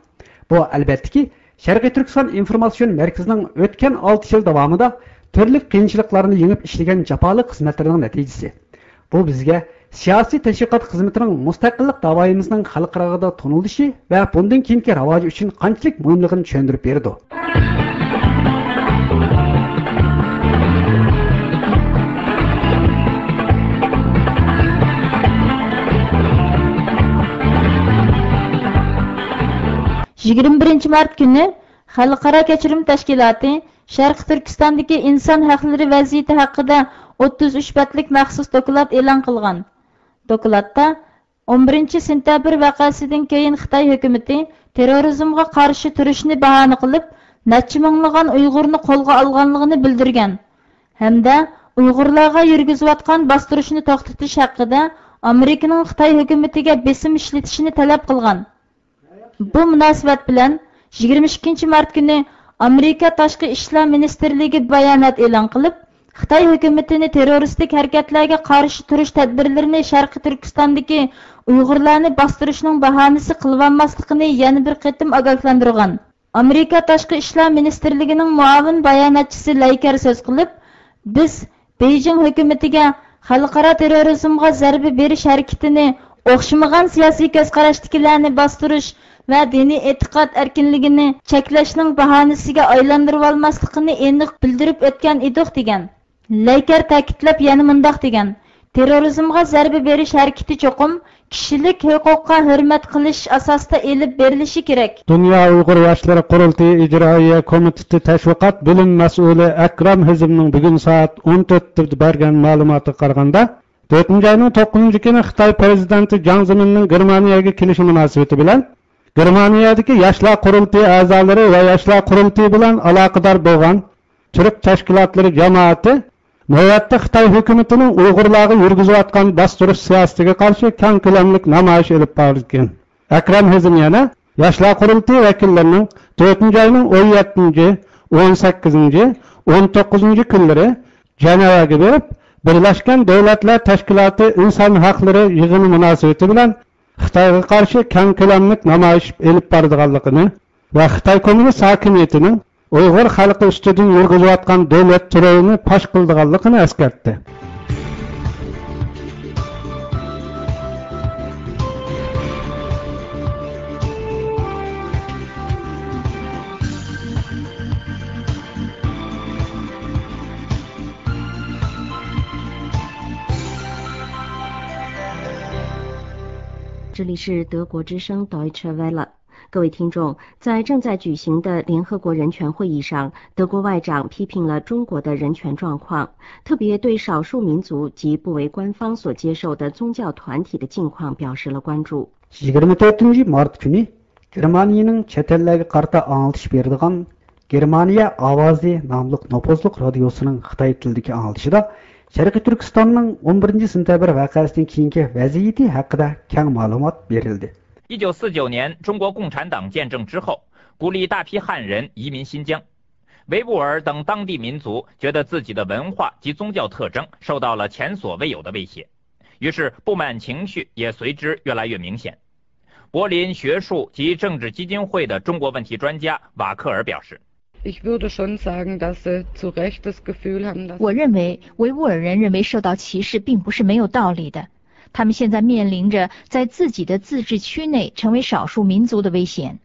بۇ، ئەلۋەتتىكى، شەرقىي تۈركىستان ئىنفورماتسىيون مەركىزىنىڭ ئۆتكەن ئالتە يىل داۋامىدا تۈرلۈك قىيىنچىلىقلارنى يېڭىپ ئىشلىگەن جاپالىق خىزمەتلىرىنىڭ نەتىجىسى. بۇ بىزگە سىياسىي تەشۋىقات خىزمىتىنىڭ مۇستەقىللىق داۋايىمىزنىڭ خەلقئارادا تونۇلۇشى ۋە بۇندىن كېيىنكى راۋاجى ئۈچۈن قانچىلىك مۇھىملىقىنى چۈشەندۈرۈپ بېرىدۇ. يىگىرمە بىرىنچى مارت كۈنى خەلقئارا كەچۈرۈم تەشكىلاتى شەرقىي تۈركىستاندىكى ئىنسان ھەقلىرى ۋەزىيىتى ھەققىدە ئوتتۇز ئۈچ بەتلىك مەخسۇس دوكلات ئېلان قىلغان. دوكلاتتا ئون بىرىنچى سېنتەبىر ۋەقەسىدىن كېيىن خىتاي ھۆكۈمىتى تېررورىزمغا قارشى تۇرۇشنى باھانە قىلىپ، نەچچە مىڭلىغان ئۇيغۇرنى قولغا ئالغانلىقىنى بىلدۈرگەن ھەمدە ئۇيغۇرلارغا يۈرگۈزۈۋاتقان باستۇرۇشنى توختىتىش ھەققىدە ئامېرىكىنىڭ خىتاي ھۆكۈمىتىگە بېسىم ئىشلىتىشىنى تەلەپ قىلغان. بۇ مۇناسىۋەت بىلەن يىگىرمە ئىككىنچى مارت كۈنى ئامېرىكا تاشقى ئىشلار مىنىستىرلىكى بايانات ئېلان قىلىپ، خىتاي ھۆكۈمىتىنى تېررورىستىك ھەرىكەتلەرگە قارشى تۇرۇش تەدبىرلىرىنى شەرقىي تۈركىستاندىكى ئۇيغۇرلارنى باستۇرۇشنىڭ باھانىسى قىلىۋالماسلىقىنى يەنە بىر قېتىم ئاگاھلاندۇرغان. ئامېرىكا تاشقى ئىشلار مىنىستىرلىكىنىڭ مۇئاۋىن باياناتچىسى لەيكەر سۆز قىلىپ، بىز بېيجىڭ ھۆكۈمىتىگە خەلقئارا تېررورىزمغا زەربە بېرىش ھەرىكىتىنى ئوخشىمىغان سىياسىي كۆز قاراشتىكىلەرنى باستۇرۇش ۋە دىنىي ئېتىقاد ئەركىنلىكىنى چەكلەشنىڭ باھانىسىگە ئايلاندۇرۇۋالماسلىقىنى ئېنىق بىلدۈرۈپ ئۆتكەن ئىدۇق، دېگەن. لەيكەر تەكىتلەپ يەنە مۇنداق دېگەن: تېررورىزمغا زەربە بېرىش ھەرىكىتى چوقۇم كىشىلىك ھوقۇققا ھۆرمەت قىلىش ئاساسىدا ئېلىپ بېرىلىشى كېرەك. دۇنيا ئۇيغۇر ياشلىرى قۇرۇلتىيى ئىجرائىيە كومىتېتى تەشۋىقات بۆلۈم مەسئۇلى ئەكرەم ھېزىمنىڭ بۈگۈن سائەت ئون تۆتتە بەرگەن مەلۇماتىغا قارىغاندا، تۆتىنچى ئاينىڭ توققۇزىنچى كۈنى خىتاي پىرېزىدېنتى جاڭ زېمىننىڭ گېرمانىيەگە كېلىشى مۇناسىۋىتى بىلەن، گېرمانىيەدىكى ياشلار قۇرۇلتىيى ئەزالىرى ۋە ياشلار قۇرۇلتىيى بىلەن ئالاقىدار بولغان تۈرك تەشكىلاتلىرى جامائىتى نۆۋەتتە خىتاي ھۆكۈمىتىنىڭ ئۇيغۇرلارغا يۈرگۈزۈۋاتقان باستۇرۇش سىياسىتىگە قارشى كەڭ كۆلەملىك نامايىش ئېلىپ بارىدىكەن. ئەكرەم ھېزىم يەنە ياشلار قۇرۇلتىيى ۋەكىللىرىنىڭ تۆتىنچى ئاينىڭ ئون يەتتىنچى، ئون سەككىزىنچى، ئون توققۇزىنچى كۈنلىرى جەنەۋەگە بېرىپ، بىرلەشكەن دۆلەتلەر تەشكىلاتى ئىنسان ھەقلىرى يىغىنى مۇناسىۋىتى بىلەن خىتايغا قارشى كەڭ كۆلەملىك نامايىش ئېلىپ بارىدىغانلىقىنى ۋە خىتاي كوممۇنىست ھاكىمىيىتىنىڭ ئۇيغۇر خەلقى ئۈستىدىن يۈرگۈزۈۋاتقان دۆلەت تېررورىنى پاش قىلىدىغانلىقىنى ئەسكەرتتى. 这里是德国之声 Deutsche Welle。各位听众，在正在举行的联合国人权会议上，德国外长批评了中国的人权状况，特别对少数民族及不为官方所接受的宗教团体的境况表示了关注。 يىگىرمە تۆتىنچى مارت كۈنى گېرمانىيىنىڭ چەت ئەللەرگە قارىتا ئاڭلىتىش بېرىدىغان گېرمانىيە ئاۋازى ناملىق نوپۇزلۇق رادىيوسىنىڭ خىتاي تىلىدىكى ئاڭلىتىشىدا شەرقىي تۈركىستاننىڭ ئون بىرىنچى سېنتەبىر ۋەقەسىدىن كېيىنكى ۋەزىيىتى ھەققىدە كەڭ مەلۇمات بېرىلدى. 一九四九年中国共产党建政之后，鼓励大批汉人移民新疆。维吾尔等当地民族觉得自己的文化及宗教特征受到了前所未有的威胁，于是不满情绪也随之越来越明显。柏林学术及政治基金会的中国问题专家瓦克尔表示， Ich würde schon sagen, dass sie zu Recht das Gefühl haben, dass 我认为维吾尔人认为受到歧视并不是没有道理的，他们现在面临着在自己的自治区内成为少数民族的危险。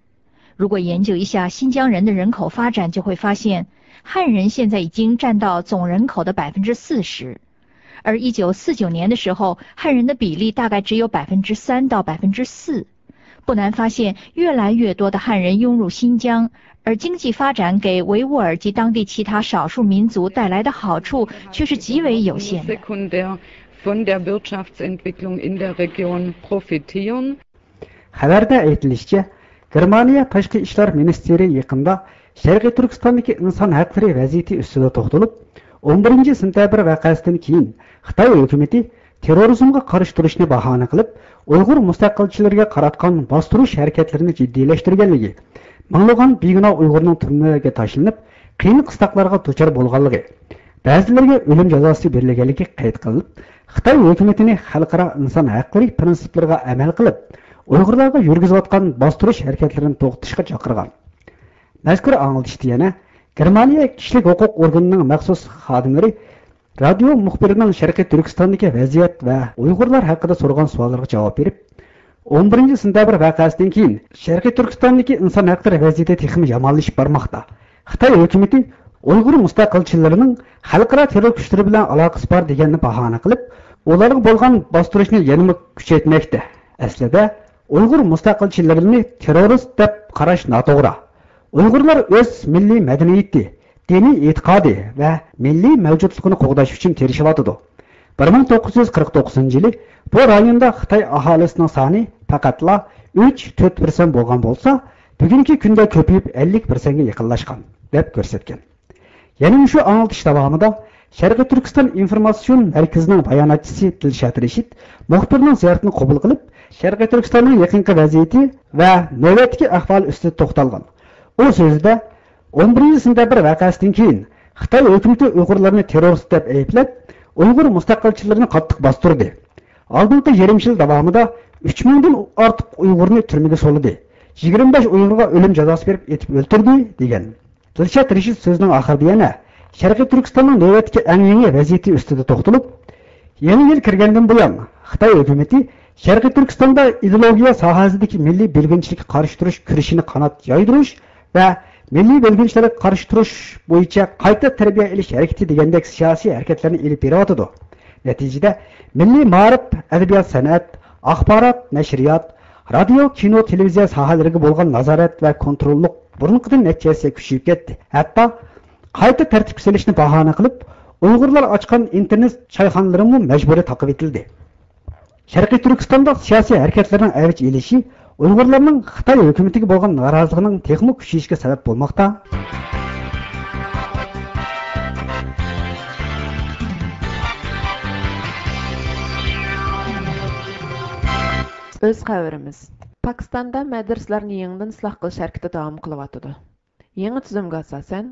如果研究一下新疆人的人口发展，就会发现，汉人现在已经占到总人口的百分之四十，而一九四九年的时候，汉人的比例大概只有百分之三到百分之四。不难发现，越来越多的汉人涌入新疆，而经济发展给维吾尔及当地其他少数民族带来的好处却是极为有限的。 sekundär von der Wirtschaftsentwicklung in der Region profitieren. خەۋەردە ئېيتىلىشىچە، گېرمانىيە تاشقى ئىشلار مىنىستىرى يېقىندا شەرقىي تۈركىستاندىكى ئىنسان ھەقلىرى ۋەزىيىتى ئۈستىدە توختىلىپ، ئون بىرىنچى سېنتەبىر ۋەقەسىدىن كېيىن خىتاي ھۆكۈمىتى تېررورىزمغا قارشى تۇرۇشنى باھانە قىلىپ، ئۇيغۇر مۇستەقىلچىلىرىگە قاراتقان باستۇرۇش ھەرىكەتلىرىنى جىددىيلەشتۈرگەنلىكى، مىڭلىغان بىگۇناھ ئۇيغۇرنىڭ تۈرمىلەرگە تاشلىنىپ، قىيىن قىستاقلارغا دۇچار بولغانلىقى، بەزىلىرىگە ئۆلۈم جازاسى بېرىلگەنلىكى قەيت قىلىنىپ، خىتاي ھۆكۈمىتىنى خەلقئارا ئىنسان ھەقلىرى پىرىنسىپلىرىغا ئەمەل قىلىپ، ئۇيغۇرلارغا يۈرگۈزۈۋاتقان باستۇرۇش ھەرىكەتلىرىنى توختىتىشقا چاقىرغان. مەزكۇر ئاڭلىتىشتا يەنە گېرمانىيە كىشىلىك ھوقۇق ئورگىنىنىڭ مەخسۇس خادىملىرى رادىيو مۇخبىرىنىڭ شەرقىي تۈركىستاندىكى ۋەزىيەت ۋە ئۇيغۇرلار ھەققىدە سورىغان سوئاللىرىغا جاۋاب بېرىپ، ئون بىرىنچى سېنتەبىر ۋەقەسىدىن كېيىن شەرقىي تۈركىستاندىكى ئىنسان ھەقلىرى ۋەزىيىتى تېخىمۇ يامانلىشىپ بارماقتا. خىتاي ھۆكۈمىتى ئۇيغۇر مۇستەقىلچىلىرىنىڭ خەلقئارا تېررور كۈچلىرى بىلەن ئالاقىسى بار دېگەننى باھانە قىلىپ، ئۇلارغا بولغان باستۇرۇشنى يەنىمۇ كۈچەيتمەكتە. ئەسلىدە، ئۇيغۇر مۇستەقىلچىلىرىنى تېررورىست دەپ قاراش ناتوغرا. ئۇيغۇرلار ئۆز مىللىي مەدەنىيىتى، دىنىي ئېتىقادى ۋە مىللىي مەۋجۇتلۇقىنى قوغداش ئۈچۈن تىرىشىۋاتىدۇ. بىر مىڭ توققۇز يۈز قىرىق توققۇزىنچى يىلى بۇ رايوندا خىتاي ئاھالىسىنىڭ سانى پەقەتلا ئۈچ تۆت پىرسەنت بولغان بولسا، بۈگۈنكى كۈندە كۆپىيىپ ئەللىك پىرسەنتكە يېقىنلاشقان، دەپ كۆرسەتكەن. يەنە مۇشۇ ئاڭلىتىش داۋامىدا شەرقىي تۈركىستان ئىنفورماتسىيون مەركىزىنىڭ باياناتچىسى دىلشات رېشىت مۇخبىرنىڭ زىيارىتىنى قوبۇل قىلىپ، شەرقىي تۈركىستاننىڭ يېقىنقى ۋەزىيىتى ۋە نۆۋەتتىكى ئەھۋالى ئۈستىدە توختالغان. ئۇ سۆزىدە، ئون بىرىنچى سېنتەبىر ۋەقەسىدىن كېيىن خىتاي ھۆكۈمىتى ئۇيغۇرلارنى تېررورىست دەپ ئەيىبلەپ، ئۇيغۇر مۇستەقىلچىلىرىنى قاتتىق باستۇردى. ئالدىنقى يېرىم يىل داۋامىدا ئۈچ مىڭدىن ئارتۇق ئۇيغۇرنى تۈرمىگە سولىدى. يىگىرمە بەش ئۇيغۇرغا ئۆلۈم جازاسى بېرىپ ئېتىپ ئۆلتۈردى، دېگەن. دىلشات رېشىت سۆزىنىڭ ئاخىرىدا يەنە شەرقىي تۈركىستاننىڭ نۆۋەتتىكى ئەڭ يېڭى ۋەزىيىتى ئۈستىدە توختىلىپ، يېڭى يىل كىرگەندىن بۇيان، خىتاي ھۆكۈمىتى شەرقىي تۈركىستاندا ئىدېئولوگىيە ساھەسىدىكى مىللىي بۆلگۈنچىلىككە قارشى تۇرۇش كۈرىشىنى قانات يايدۇرۇش ۋە مىللىي بۆلگۈنچىلىككە قارشى تۇرۇش بويىچە قايتا تەربىيە ئېلىش ھەرىكىتى دېگەندەك سىياسىي ھەرىكەتلەرنى ئېلىپ بېرىۋاتىدۇ. نەتىجىدە، مىللىي مائارىپ، ئەدەبىيات-سەنئەت، ئاخبارات، نەشرىيات، رادىيو، كىنو، تېلېۋىزىيە ساھەلىرىگە بولغان نازارەت ۋە كونتروللۇق بۇرۇنقىدىن نەچچە ھەسسە كۈچىيىپ كەتتى. ھەتتا قايتا تەرتىپكە سېلىشنى باھانە قىلىپ، ئۇيغۇرلار ئاچقان ئىنتېرنېت چايخانىلىرىمۇ مەجبۇرىي تاقىۋېتىلدى. شەرقىي تۈركىستاندا سىياسىي ھەرىكەتلەرنىڭ ئەۋج ئېلىشى ئۇيغۇرلارنىڭ خىتاي ھۆكۈمىتىگە بولغان نارازىلىقىنىڭ تېخىمۇ كۈچىيىشىگە سەۋەب بولماقتا. ئۆز خەۋىرىمىز. پاكىستاندا مەدرىسىلەرنى يېڭىدىن ئىسلاھ قىلىش ھەرىكىتى داۋام قىلىۋاتىدۇ. يېڭى تۈزۈمگە ئاساسەن،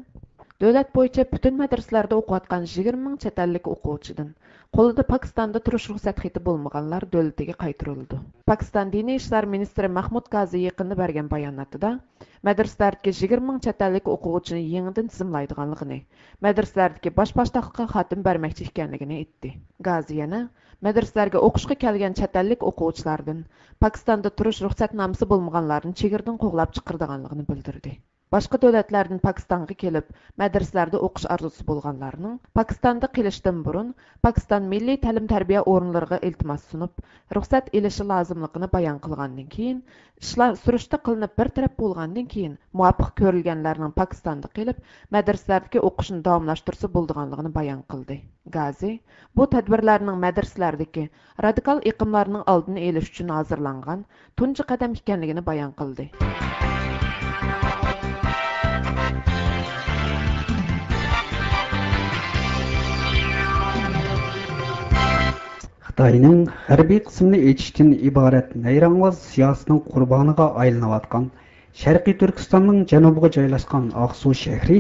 دۆلەت بويىچە پۈتۈن مەدرىسىلەردە ئوقۇۋاتقان يىگىرمە مىڭ چەت ئەللىك ئوقۇغۇچىدىن قولىدا پاكىستاندا تۇرۇش رۇخسەت خېتى بولمىغانلار دۆلىتىگە قايتۇرۇلىدۇ. پاكىستان دىنىي ئىشلار مىنىستىرى مەھمۇد گازى يېقىندا بەرگەن باياناتىدا، مەدرىسىلەردىكى يىگىرمە مىڭ چەت ئەللىك ئوقۇغۇچىنى يېڭىدىن تىزىملايدىغانلىقىنى، مەدرىسىلەردىكى باش باشتاقلىققا خاتىمە بەرمەكچى ئىكەنلىكىنى ئېيتتى. گازى يەنە مەدرىسىلەرگە ئوقۇشقا كەلگەن چەت ئەللىك ئوقۇغۇچىلاردىن پاكىستاندا تۇرۇش رۇخسەتنامىسى بولمىغانلارنى چېگرىدىن قوغلاپ چىقىرىدىغانلىقىنى بىلدۈردى. باشقا دۆلەتلەردىن پاكىستانغا كېلىپ، مەدرىسىلەردە ئوقۇش ئارزۇسى بولغانلارنىڭ پاكىستاندا قېلىشتىن بۇرۇن، پاكىستان مىللىي تەلىم-تەربىيە ئورۇنلىرىغا ئىلتىماس سۇنۇپ، رۇخسەت ئېلىشى لازىملىقىنى بايان قىلغاندىن كېيىن، ئىشلار سۈرۈشتە قىلىنىپ بىر تەرەپ بولغاندىن كېيىن، مۇۋاپىق كۆرۈلگەنلەرنىڭ پاكىستاندا قېلىپ، مەدرىسىلەردىكى ئوقۇشىنى داۋاملاشتۇرسا بولىدىغانلىقىنى بايان قىلدى. گازى بۇ تەدبىرلەرنىڭ مەدرىسىلەردىكى رادىكال ئېقىملارنىڭ ئالدىنى ئېلىش ئۈچۈن ھازىرلانغان تۇنجى قەدەم ئىكەنلىكىنى بايان قىلدى. خىتاينىڭ غەربىي قىسمىنى ئېچىشتىن ئىبارەت نەيرەڭۋاز سىياسىتىنىڭ قۇربانىغا ئايلىنىۋاتقان شەرقىي تۈركىستاننىڭ جەنۇبىغا جايلاشقان ئاقسۇ شەھىرى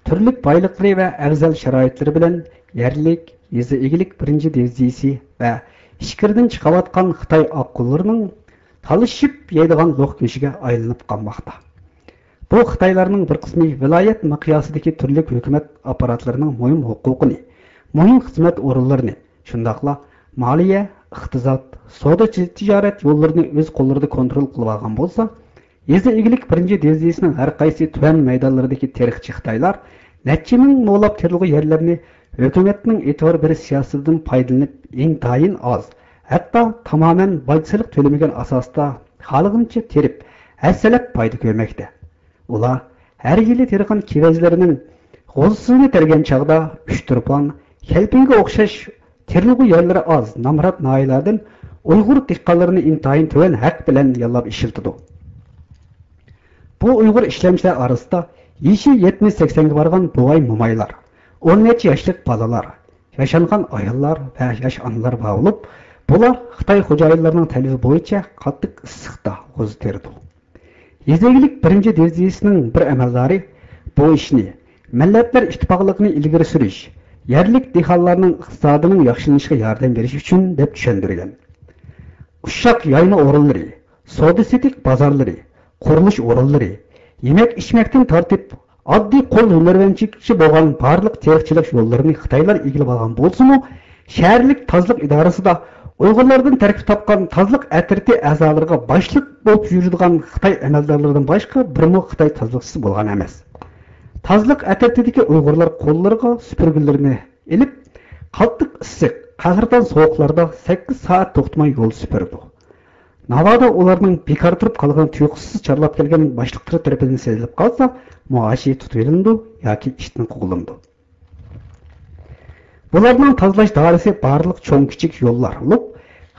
تۈرلۈك بايلىقلىرى ۋە ئەۋزەل شارائىتلىرى بىلەن يەرلىك يېزا ئىگىلىك بىرىنچى دىۋىزىيىسى ۋە ئىچكىرىدىن چىقىۋاتقان خىتاي ئاققۇنلىرىنىڭ تالىشىپ يەيدىغان لوق گۆشىگە ئايلىنىپ قالماقتا. بۇ خىتايلارنىڭ بىر قىسمى ۋىلايەت مىقياسىدىكى تۈرلۈك ھۆكۈمەت ئاپپاراتلىرىنىڭ مۇھىم ھوقۇقىنى، مۇھىم خىزمەت ئورۇنلىرىنى، شۇنداقلا مالىيە، ئىقتىساد، سودا تىجارەت يوللىرىنى ئۆز قوللىرىدا كونترول قىلىۋالغان بولسا، يېزا ئىگىلىك بىرىنچى دىۋىزىيىسىنىڭ ھەر قايسى تۈمەن مەيدانلىرىدىكى تېرىقچى خىتايلار نەچچە مىڭ مولاپ تېرىلغۇ يەرلەرنى ھۆكۈمەتنىڭ ئېتىبار بېرىش سىياسىتىدىن پايدىلىنىپ ئىنتايىن ئاز، ھەتتا تامامەن باج سېلىق تۆلىمىگەن ئاساستا خالىغىنىچە تېرىپ، ھەسسىلەپ پايدا كۆرمەكتە. ئۇلار ھەر يىلى تېرىغان كېۋەزلىرىنىڭ غوزىسىنى تەرگەن چاغدا ئۇچتۇرپان، كەلپىنگە ئوخشاش تېرىلغۇ يەرلىرى ئاز، نامرات ناھىيەلەردىن ئۇيغۇر دېھقانلىرىنى ئىنتايىن تۆۋەن ھەق بىلەن ياللاپ ئىشلىتىدۇ. بۇ ئۇيغۇر ئىشلەمچىلەر ئارىسىدا يېشى يەتمىش سەكسەنگە بارغان بوۋاي-مومايلار، ئون نەچچە ياشلىق بالىلار، ياشانغان ئاياللار ۋە ياش ئانىلار بار بولۇپ، بۇلار خىتاي خوجايىنلىرىنىڭ تەلىپى بويىچە قاتتىق ئىسسىقتا غوزا تېرىدۇ. يېزا ئىگىلىك بىرىنچى دىۋىزىيىسىنىڭ بىر ئەمەلدارى بۇ ئىشنى مىللەتلەر ئىتتىپاقلىقىنى ئىلگىرى سۈرۈش، يەرلىك دېھقانلارنىڭ ئىقتىسادىنىڭ ياخشىلىنىشىغا ياردەم بېرىش ئۈچۈن، دەپ چۈشەندۈرگەن. ئۇششاق يايما ئورۇنلىرى، سودا-سېتىق بازارلىرى، قۇرۇلۇش ئورۇنلىرى، يېمەك-ئىچمەكتىن تارتىپ، ئاددىي قول ھۈنەرۋەنچىلىككىچە بولغان بارلىق تېرىقچىلىق يوللىرىنى خىتايلار ئىگىلىۋالغان بولسىمۇ، شەھەرلىك تازىلىق ئىدارىسىدا ئۇيغۇرلاردىن تەركىب تاپقان تازىلىق ئەترىتى ئەزالىرىغا باشلىق بولۇپ يۈرىدىغان خىتاي ئەمەلدارلىرىدىن باشقا بىرمۇ خىتاي تازىلىقچىسى بولغان ئەمەس. تازىلىق ئەترىتىدىكى ئۇيغۇرلار قوللىرىغا سۈپۈرگىلىرىنى ئېلىپ، قاتتىق ئىسسىق، قەھرىتان سوغۇقلاردا سەككىز سائەت توختىماي يول سۈپۈرىدۇ. ناۋادا ئۇلارنىڭ بىكار تۇرۇپ قالغىنى تۇيۇقسىزلا چارلاپ كەلگەن باشلىقلىرى تەرىپىدىن سېزىلىپ قالسا، مۇئاشى تۇتۇۋېلىنىدۇ ياكى ئىشتىن قوغلىنىدۇ. بۇلارنىڭ تازىلاش دائىرىسى بارلىق چوڭ-كىچىك يوللار بولۇپ،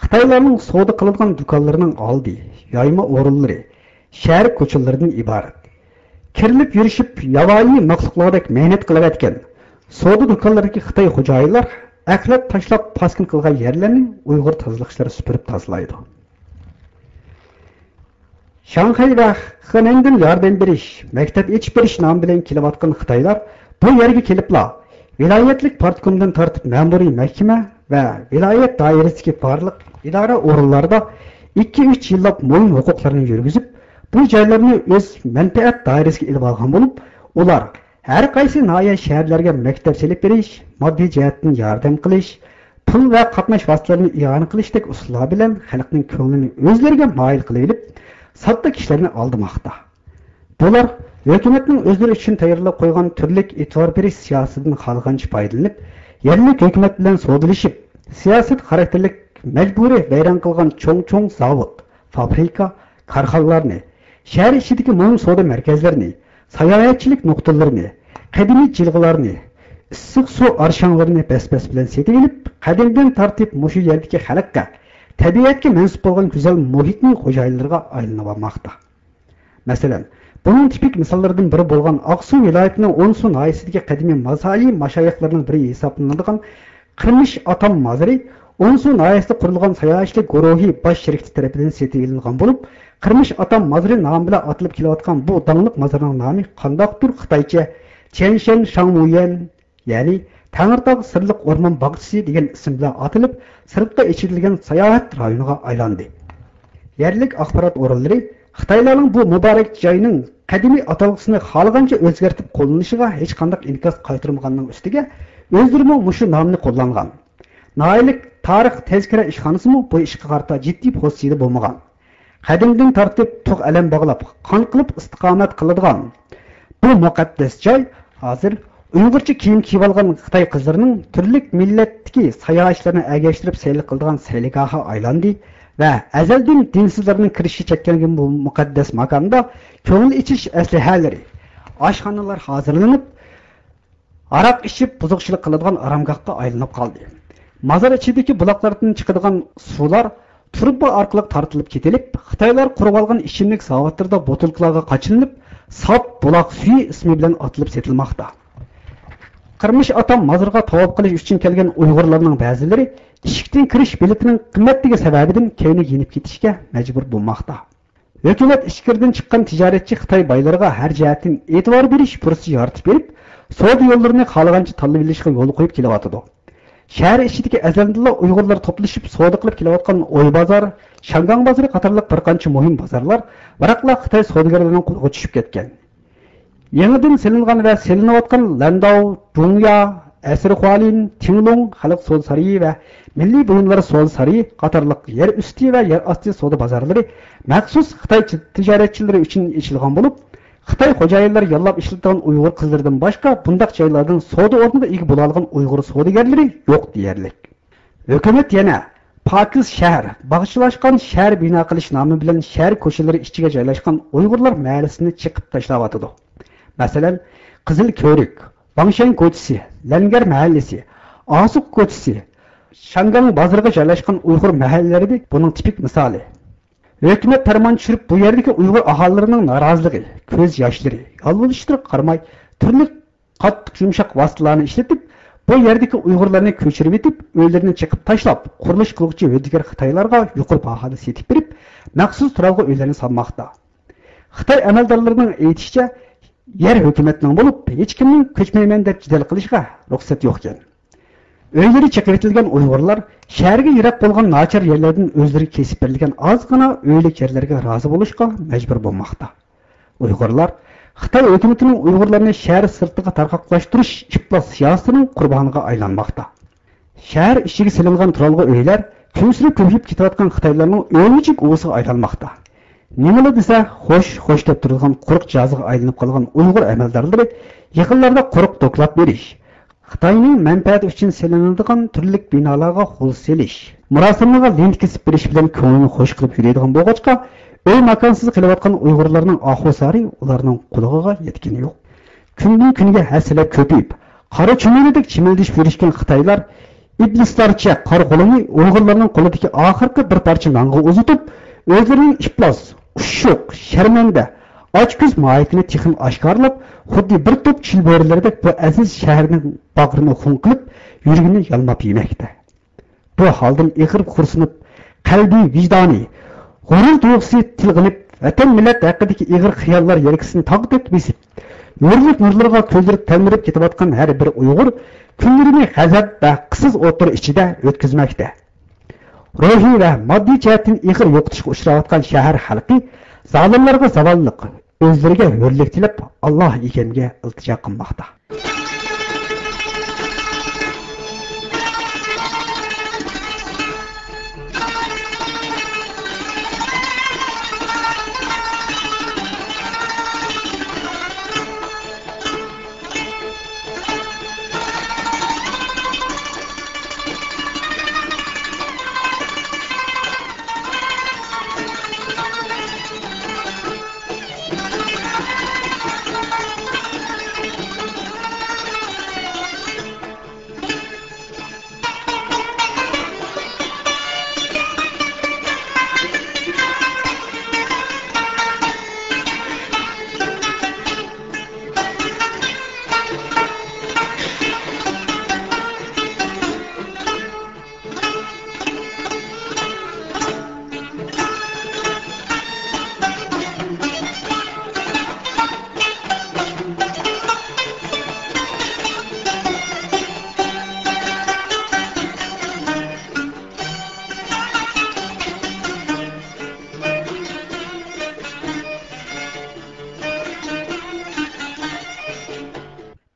خىتايلارنىڭ سودا قىلىدىغان دۇكانلىرىنىڭ ئالدى، يايما ئورۇنلىرى، شەھەر كوچىلىرىدىن ئىبارەت. كىرىلىپ يۈرۈشۈپ، ياۋايى مەخلۇقلاردەك مەينەت قىلىۋەتكەن سودا دۇكانلىرىدىكى خىتاي خوجايىنلار ئەخلەت تاشلاپ پاسكىنا قىلغان يەرلەرنى ئۇيغۇر تازىلاقچىلىرى سۈپۈرۈپ تازىلايدۇ. شاڭخەي ۋە خېنەندىن ياردەم بېرىش، مەكتەپ ئېچىپ بېرىش نامى بىلەن كېلىۋاتقان خىتايلار بۇ يەرگە كېلىپلا، ۋىلايەتلىك پارتكومدىن تارتىپ مەمۇرىي مەھكىمە ۋە ۋىلايەت دائىرىسىدىكى بارلىق ئىدارە ئورۇنلاردا ئىككى، ئۈچ يىللاپ مۇھىم ھوقۇقلارنى يۈرگۈزۈپ، بۇ جايلارنى ئۆز مەنپەئەت دائىرىسىگە ئېلىۋالغان بولۇپ، ئۇلار ھەر قايسى ناھىيە، شەھەرلەرگە مەكتەپ سېلىپ بېرىش، ماددىي جەھەتتىن ياردەم قىلىش، پۇل ۋە قاتناش ۋاسىتىلىرىنى ئىئانە قىلىشتەك ئۇسۇللار بىلەن خەلقنىڭ كۆڭلىنى ئۆزلىرىگە مايىل قىلىۋېلىپ، ساددا كىشىلەرنى ئالدىماقتا. بۇلار ھۆكۈمەتنىڭ ئۆزلىرى ئۈچۈن تەييارلاپ قويغان تۈرلۈك ئېتىبار بېرىش سىياسىتىدىن خالىغانچە پايدىلىنىپ، يەرلىك ھۆكۈمەت بىلەن سودىلىشىپ، سىياسەت خاراكتېرلىك مەجبۇرىي ۋەيران قىلغان چوڭ-چوڭ زاۋۇت، فابرىكا، كارخانىلارنى، شەھەر ئىچىدىكى مۇھىم سودا مەركەزلىرىنى، ساياھەتچىلىك نۇقتىلىرىنى، قەدىمىي جىلغىلارنى، ئىسسىق سۇ ئارشاڭلىرىنى بەس-بەس بىلەن سېتىۋېلىپ، قەدىمدىن تارتىپ مۇشۇ يەردىكى خەلققە، تەبىئەتكە مەنسۇپ بولغان گۈزەل مۇھىتنى خوجايىنلىرىغا ئايلىنىۋالماقتا. مەسىلەن، بۇنىڭ تىپىك مىساللىرىدىن بىرى بولغان ئاقسۇ ۋىلايىتىنىڭ ئونسۇ ناھىيەسىدىكى قەدىمىي مازھالى ماشايىخلىرىنىڭ بىرى ھېسابلىنىدىغان قىرمىش ئاتام مازىرى ئونسۇ ناھىيەسىدە قۇرۇلغان ساياھەتچىلىك گۇرۇھى باش شىركىتى تەرىپىدىن سېتىۋېلىنغان بولۇپ، قىرمىش ئاتام مازىرى نامى بىلەن ئاتىلىپ كېلىۋاتقان بۇ داڭلىق مازارنىڭ نامى قانداقتۇر خىتايچە چيەنشەن شاڭمۇيۈەن، يەنى تەڭرىتاغ سىرلىق ئورمان باغچىسى دېگەن ئىسىم بىلەن ئاتىلىپ، سىرتقا ئېچىۋېتىلگەن ساياھەت رايونىغا ئايلاندى. يەرلىك ئاخبارات ئورۇنلىرى خىتايلارنىڭ بۇ مۇبارەك جاينىڭ قەدىمىي ئاتالغۇسىنى خالىغانچە ئۆزگەرتىپ قوللىنىشىغا ھېچقانداق ئىنكاس قايتۇرمىغاننىڭ ئۈستىگە، ئۆزلىرىمۇ مۇشۇ نامنى قوللانغان. ناھىيەلىك تارىخ تەزكىرە ئىشخانىسىمۇ بۇ ئىشقا قارىتا جىددىي پوزىتسىيىدە بولمىغان. قەدىمدىن تارتىپ تۇغ ئەلەم باغلاپ، قان قىلىپ ئىستىقامەت قىلىدىغان بۇ مۇقەددەس جاي ھازىر ئۇيغۇرچە كىيىم كىيىۋالغان خىتاي قىزلىرىنىڭ تۈرلۈك مىللەتتىكى ساياھەتچىلەرنى ئەگەشتۈرۈپ سەيلە قىلىدىغان سەيلىگاھقا ئايلاندى ۋە ئەزەلدىن دىنسىزلارنىڭ كىرىشى چەكلەنگەن بۇ مۇقەددەس ماكاندا كۆڭۈل ئېچىش ئەسلىھەلىرى، ئاشخانىلار ھازىرلىنىپ، ھاراق ئىچىپ بۇزۇقچىلىق قىلىدىغان ئارامگاھقا ئايلىنىپ قالدى. مازار ئىچىدىكى بۇلاقلاردىن چىقىدىغان سۇلار تۇرۇبا ئارقىلىق تارتىلىپ كېتىلىپ، خىتايلار قۇرۇۋالغان ئىچىملىك زاۋۇتلىرىدا بوتۇلكىلارغا قاچىلىنىپ، ساپ بۇلاق سۈيى ئىسمى بىلەن ئاتىلىپ سېتىلماقتا. قىرمىش ئاتام مازىرىغا تاۋاپ قىلىش ئۈچۈن كەلگەن ئۇيغۇرلارنىڭ بەزىلىرى ئىشىكتىن كىرىش بېلىتىنىڭ قىممەتلىكى سەۋەبىدىن كەينىگە يېنىپ كېتىشكە مەجبۇر بولماقتا. ھۆكۈمەت ئىچكىرىدىن چىققان تىجارەتچى خىتاي بايلىرىغا ھەر جەھەتتىن ئېتىبار بېرىش پۇرسىتى يارىتىپ بېرىپ، سودا يوللىرىنى خالىغانچە تاللىۋېلىشقا يول قويۇپ كېلىۋاتىدۇ. شەھەر ئىچىدىكى ئەزەلدىنلا ئۇيغۇرلار توپلىشىپ سودا قىلىپ كېلىۋاتقان ئوي بازار، شياڭگاڭ بازىرى قاتارلىق بىر قانچە مۇھىم بازارلار بىراقلا خىتاي سودىگەرلىرىنىڭ قولىغا چۈشۈپ كەتكەن. يېڭىدىن سېلىنغان ۋە سېلىنىۋاتقان لەنداۋ، جۇڭيا، ئەسىرخۇالىن، تىڭلۇڭ خەلق سودا سارىيى ۋە مىللىي بۇيۇملار سودا سارىيى قاتارلىق يەر ئۈستى ۋە يەر ئاستى سودا بازارلىرى مەخسۇس خىتاي تىجارەتچىلىرى ئۈچۈن ئېچىلغان بولۇپ، خىتاي خوجايىنلىرى ياللاپ ئىشلىتىدىغان ئۇيغۇر قىزلىرىدىن باشقا بۇنداق جايلاردىن سودا ئورنىغا ئىگە بولالىغان ئۇيغۇر سودىگەرلىرى يوق دېيەرلىك. ھۆكۈمەت يەنە پاكىز شەھەر، باغچىلاشقان شەھەر بىنا قىلىش نامى بىلەن شەھەر كوچىلىرى ئىچىگە جايلاشقان ئۇيغۇرلار مەھەللىسىنى چېقىپ تاشلاۋاتىدۇ. مەسىلەن، قىزىل كۆۋرۈك، ۋاڭشەن كوچىسى، لەنگەر مەھەللىسى، ئاسۇق كوچىسى، شياڭگاڭ بازىرىغا جايلاشقان ئۇيغۇر مەھەللىلىرى بۇنىڭ تىپىك مىسالى. ھۆكۈمەت پەرمان چۈشۈرۈپ، بۇ يەردىكى ئۇيغۇر ئاھالىلىرىنىڭ نارازىلىقى، كۆز ياشلىرى، يالۋۇرۇشلىرىغا قارىماي، تۈرلۈك قاتتىق يۇمشاق ۋاسىتىلەرنى ئىشلىتىپ، بۇ يەردىكى ئۇيغۇرلارنى كۆچۈرۈۋېتىپ، ئۆيلىرىنى چېقىپ تاشلاپ، قۇرۇلۇش قىلغۇچى ھۆددىگەر خىتايلارغا يۇقىرى باھادا سېتىپ بېرىپ، مەخسۇس تۇرالغۇ ئۆيلەرنى سالماقتا. خىتاي ئەمەلدارلىرىنىڭ ئېيتىشىچە، يەر ھۆكۈمەتنىڭ بولۇپ، ھېچكىمنىڭ كۆچمەيمەن دەپ جېدەل قىلىشىغا رۇخسەت يوقكەن. ئۆيلىرى چېقىۋېتىلگەن ئۇيغۇرلار شەھەرگە يىراق بولغان ناچار يەرلەردىن ئۆزلىرىگە كېسىپ بېرىلگەن ئازغىنا ئۆيلۈك يەرلەرگە رازى بولۇشقا مەجبۇر بولماقتا. ئۇيغۇرلار خىتاي ھۆكۈمىتىنىڭ ئۇيغۇرلارنى شەھەر سىرتىغا تارقاقلاشتۇرۇش ئىپلاس سىياسىتىنىڭ قۇربانىغا ئايلانماقتا. شەھەر ئىچىگە سېلىنغان تۇرالغۇ ئۆيلەر كۈنسېرى كۆپىيىپ كېتىۋاتقان خىتايلارنىڭ ئۆمۈچۈك ئۇۋىسىغا ئايلانماقتا. نېمىلا دېسە، خوش، خوش دەپ تۇرىدىغان قۇرۇق جازىغا ئايلىنىپ قالغان ئۇيغۇر ئەمەلدارلىرى يېقىنلاردا قۇرۇق دوكلات بېرىش، خىتاينىڭ مەنپەئەتى ئۈچۈن سېلىنىدىغان تۈرلۈك بىنالارغا غول سېلىش، مۇراسىملارغا لېنت كېسىپ بېرىش بىلەن كۆڭلىنى خوش قىلىپ يۈرىدىغان بولغاچقا، ئۆي ماكانسىز قېلىۋاتقان ئۇيغۇرلارنىڭ ئاھۇ زارى ئۇلارنىڭ قۇلىقىغا يەتكىنى يوق. كۈندىن كۈنگە ھەسسىلەر كۆپىيىپ، قارا چۈمۈلىدەك چىمىلدىشىپ يۈرۈشكەن خىتايلار ئىبلىسلارچە قارا قولىنى ئۇيغۇرلارنىڭ قولىدىكى ئاخىرقى بىر پارچە نانغا ئۇزىتىپ، ئۆزلىرىنىڭ ئىپلاس، ئۇششۇق، شەرمەندە، ئاچكۆز ماھىيىتىنى تېخىمۇ ئاشكارىلاپ، خۇددى بىر توپ چىل بۆرىلىرىدەك بۇ ئەزىز شەھەرنىڭ باغرىنى خۇڭ قىلىپ، يۈرىكىنى يالماپ يېمەكتە. بۇ ھالدىن ئېغىر خورسىنىپ، قەلبى، ۋىجدانى، غۇرۇر تۇيغۇسى تىلغىنىپ، ۋەتەن، مىللەت ھەققىدىكى ئېغىر خىياللار يەلكىسىنى تاغدەك بېسىپ، ھۆرلۈك نۇرلىرىغا كۆزلىرى تەلمۈرۈپ كېتىۋاتقان ھەر بىر ئۇيغۇر كۈنلىرىنى غەزەپ ۋە قىسىز ئوتلىرى ئىچىدە ئۆتكۈزمەكتە. روھىي ۋە ماددىي جەھەتتىن ئېغىر يوقىتىشقا ئۇچراۋاتقان شەھەر خەلقى زالىملارغا زاۋاللىق، ئۆزلىرىگە ھۆرلۈك تىلەپ، ئاللا ئىگەمگە ئىلتىجا قىلماقتا.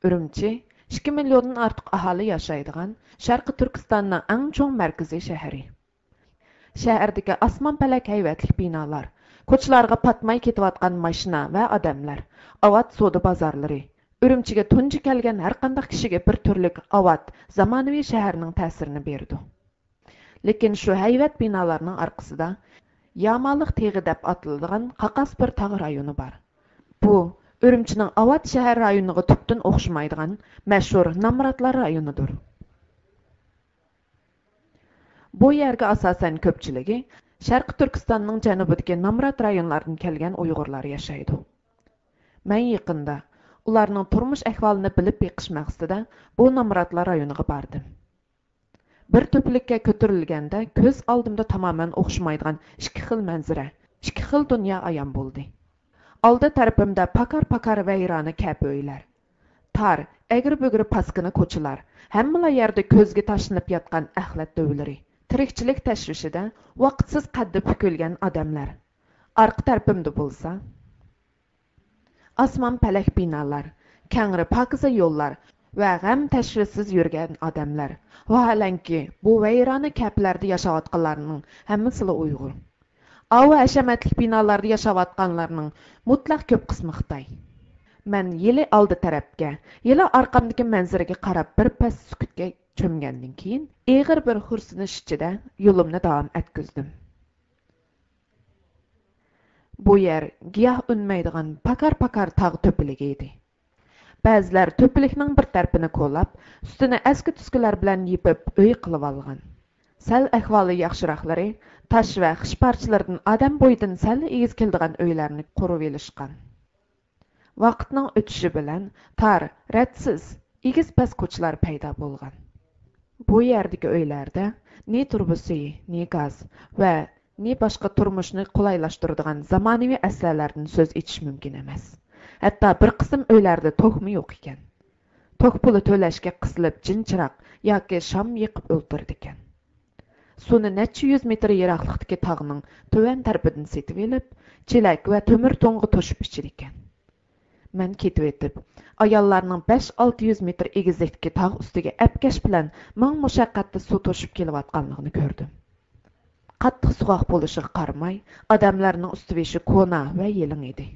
ئۈرۈمچى ئىككى مىليوندىن ئارتۇق ئاھالى ياشايدىغان شەرقىي تۈركىستاننىڭ ئەڭ چوڭ مەركىزىي شەھىرى. شەھەردىكى ئاسمان پەلەك ھەيۋەتلىك بىنالار، كوچىلارغا پاتماي كېتىۋاتقان ماشىنا ۋە ئادەملەر، ئاۋات سودا بازارلىرى، ئۈرۈمچىگە تۇنجى كەلگەن ھەرقانداق كىشىگە بىر تۈرلۈك ئاۋات، زامانىۋى شەھەرنىڭ تەسىرىنى بېرىدۇ. لېكىن شۇ ھەيۋەت بىنالارنىڭ ئارقىسىدا يامالىق تېغى دەپ ئاتىلىدىغان قاقاس بىر تاغ رايونى بار. بۇ ئۈرۈمچىنىڭ ئاۋات شەھەر رايونىغا تۈپتىن ئوخشىمايدىغان مەشھۇر نامراتلار رايونىدۇر. بۇ يەرگە ئاساسەن كۆپچىلىكى شەرقىي تۈركىستاننىڭ جەنۇبىدىكى نامرات رايونلاردىن كەلگەن ئۇيغۇرلار ياشايدۇ. مەن يېقىندا ئۇلارنىڭ تۇرمۇش ئەھۋالىنى بىلىپ بېقىش مەقسىتىدە بۇ نامراتلار رايونىغا باردىم. بىر تۆپىلىككە كۆتۈرۈلگەندە كۆز ئالدىمدا تامامەن ئوخشىمايدىغان ئىككى خىل مەنزىرە، ئىككى خىل دۇنيا ئايان بولدى. ئالدى تەرىپىمدە پاكار-پاكار ۋەيرانە كەپە ئۆيلەر. تار، ئەگرى-بۈگرى پاسكىنا كوچىلار، ھەممىلا يەردە كۆزگە تاشلىنىپ ياتقان ئەخلەت دۆۋىلىرى. تىرىكچىلىك تەشۋىشىدە ۋاقىتسىز قەددى پۈكۈلگەن ئادەملەر. ئارقا تەرىپىمدە بولسا، ئاسمان پەلەك بىنالار، كەڭرى پاكىزە يوللار ۋە غەم تەشۋىشسىز يۈرگەن ئادەملەر. ۋاھالەنكى، بۇ ۋەيرانە كەپىلەردە ياشاۋاتقانلارنىڭ ھەممىسىلا ئۇيغۇر. ئاۋۇ ھەشەمەتلىك بىنالاردا ياشاۋاتقانلارنىڭ مۇتلەق كۆپ قىسمى خىتاي. مەن يىلى ئالدى تەرەپكە، يىلى ئارقامدىكى مەنزىرىگە قاراپ بىر پەس سۈكۈتكە چۆمگەندىن كېيىن، ئېغىر بىر خورسىنىش ئىچىدە يولۇمنى داۋام ئەتكۈزدۈم. بۇ يەر گىياھ ئۈنمەيدىغان پاكار-پاكار تاغ تۆپىلىكى ئىدى. بەزىلەر تۆپىلىكنىڭ بىر تەرىپىنى كولاپ، ئۈستىنى ئەسكى-تۈسكىلەر بىلەن يېپىپ ئۆي قىلىۋالغان. سەل ئەھۋالى ياخشىراقلىرى تاش ۋە خىش پارچىلىرىدىن ئادەم بويىدىن سەل ئېگىز كېلىدىغان ئۆيلەرنى قۇرۇۋېلىشقان. ۋاقىتنىڭ ئۆتۈشى بىلەن تار، رەتسىز، ئېگىز-پەس كوچىلار پەيدا بولغان. بۇ يەردىكى ئۆيلەردە نى تۇرۇبا سۈيى، نى گاز ۋە نى باشقا تۇرمۇشنى قولايلاشتۇرىدىغان زامانىۋى ئەسلىھەلەردىن سۆز ئېچىش مۇمكىن ئەمەس. ھەتتا بىر قىسىم ئۆيلەردە توكمۇ يوق ئىكەن. توك پۇلى تۆلەشكە قىسىلىپ جىنچىراغ ياكى شام يېقىپ ئولتۇرىدىكەن. سۇنى نەچچە يۈز مېتىر يىراقلىقتىكى تاغنىڭ تۆۋەن تەرىپىدىن سېتىۋېلىپ، چېلەك ۋە تۆمۈر تۇڭغا توشۇپ ئىچىدىكەن. مەن كېتىۋېتىپ، ئاياللارنىڭ بەش-ئالتە يۈز مېتىر ئېگىزلىكتىكى تاغ ئۈستىگە ئەپكەش بىلەن مىڭ مۇشەققەتتە سۇ توشۇپ كېلىۋاتقانلىقىنى كۆردۈم. قاتتىق سوغۇق بولۇشىغا قارىماي، ئادەملەرنىڭ ئۈستى-بېشى كونا ۋە يېلىڭ ئىدى.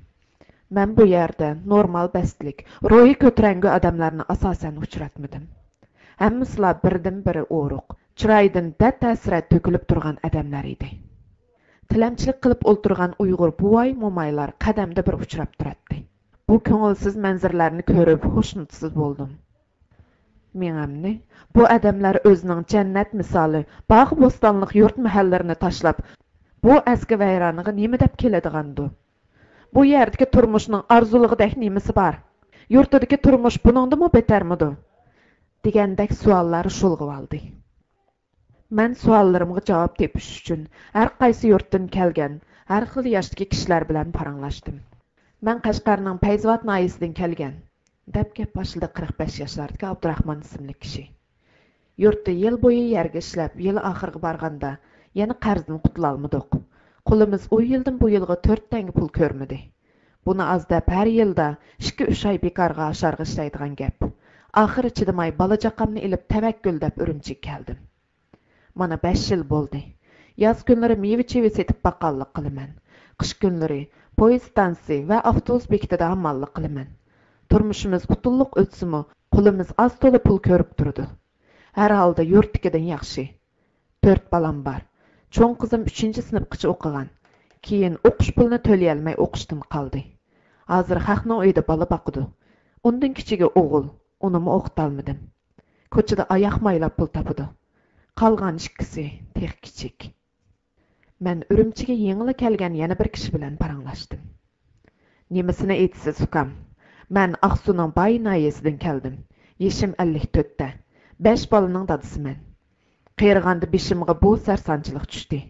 مەن بۇ يەردە نورمال بەستلىك، روھى كۆتۈرەڭگۈ ئادەملەرنى ئاساسەن ئۇچراتمىدىم. ھەممىسىلا بىردىنبىرى ئورۇق، چىرايىدىن دەرد-ھەسرەت تۆكۈلۈپ تۇرغان ئادەملەر ئىدى. تىلەمچىلىك قىلىپ ئولتۇرغان ئۇيغۇر بوۋاي-مومايلار قەدەمدە بىر ئۇچراپ تۇراتتى. بۇ كۆڭۈلسىز مەنزىرىلەرنى كۆرۈپ ھوشنۇتسىز بولدۇم. مېڭەمنى بۇ ئادەملەر ئۆزىنىڭ جەننەت مىسالى باغ-بوستانلىق يۇرت-مەھەللىرىنى تاشلاپ، بۇ ئەسكى ۋەيرانىغا نېمە دەپ كېلىدىغاندۇ؟ بۇ يەردىكى تۇرمۇشنىڭ ئارزۇلىقىدەك نېمىسى بار؟ يۇرتىدىكى تۇرمۇش بۇنىڭدىنمۇ بەتەرمىدۇ؟ دېگەندەك سوئاللار شۇلغىۋالدى. مەن سوئاللىرىمغا جاۋاب تېپىش ئۈچۈن ھەر قايسى يۇرتتىن كەلگەن، ھەر خىل ياشتىكى كىشىلەر بىلەن پاراڭلاشتىم. مەن قەشقەرنىڭ پەيزىۋات ناھىيەسىدىن كەلگەن، دەپ گەپ باشلىدى قىرىق بەش ياشلاردىكى ئابدۇراخمان ئىسىملىك كىشى. يۇرتتا يىل بويى يەرگە ئىشلەپ، يىل ئاخىرىغا بارغاندا، يەنە قەرزدىن قۇتۇلالمىدۇق. قولىمىز ئۇ يىلدىن بۇ يىلغا تۆت تەڭگە پۇل كۆرمىدى. بۇنى ئاز دەپ، ھەر يىلدا ئىككى-ئۈچ ئاي بىكارغا ئاشارغا ئىشلەيدىغان گەپ. ئاخىرى چىدىماي، بالا-چاقامنى ئېلىپ، تەۋەككۈل دەپ ئۈرۈمچىگە كەلدىم. مانا بەش يىل بولدى. ياز كۈنلىرى مېۋە-چېۋە سېتىپ باققانلىق قىلىمەن. قىش كۈنلىرى پويىز ئىستانسىسى ۋە ئاپتوبۇس بېكىتىدە ھامماللىق قىلىمەن. تۇرمۇشىمىز ئۇتۇقلۇق ئۆتسىمۇ، قولىمىز ئاز-تولا پۇل كۆرۈپ تۇرىدۇ. ھەر ھالدا يۇرتتىكىدىن ياخشى. تۆت بالام بار. چوڭ قىزىم ئۈچىنچى سىنىپقىچە ئوقۇغان. كېيىن ئوقۇش پۇلىنى تۆلىيەلمەي ئوقۇشتىن قالدى. ھازىر خەقنىڭ ئۆيىدە بالا باقىدۇ. ئۇندىن كىچىكى ئوغۇل، ئۇنىمۇ ئوقۇتالمىدىم. كوچىدا ئاياق مايلاپ پۇل تاپىدۇ. قالغان ئىككىسى تېخى كىچىك. مەن ئۈرۈمچىگە يېڭىلا كەلگەن يەنە بىر كىشى بىلەن پاراڭلاشتىم. نېمىسىنى ئېيتىسىز، ئۇكام؟ مەن ئاقسۇنىڭ باي ناھىيەسىدىن كەلدىم. يېشىم ئەللىك تۆتتە. بەش بالىنىڭ دادىسىمەن. قېرىغاندا بېشىمغا بۇ سەرسانچىلىق چۈشتى.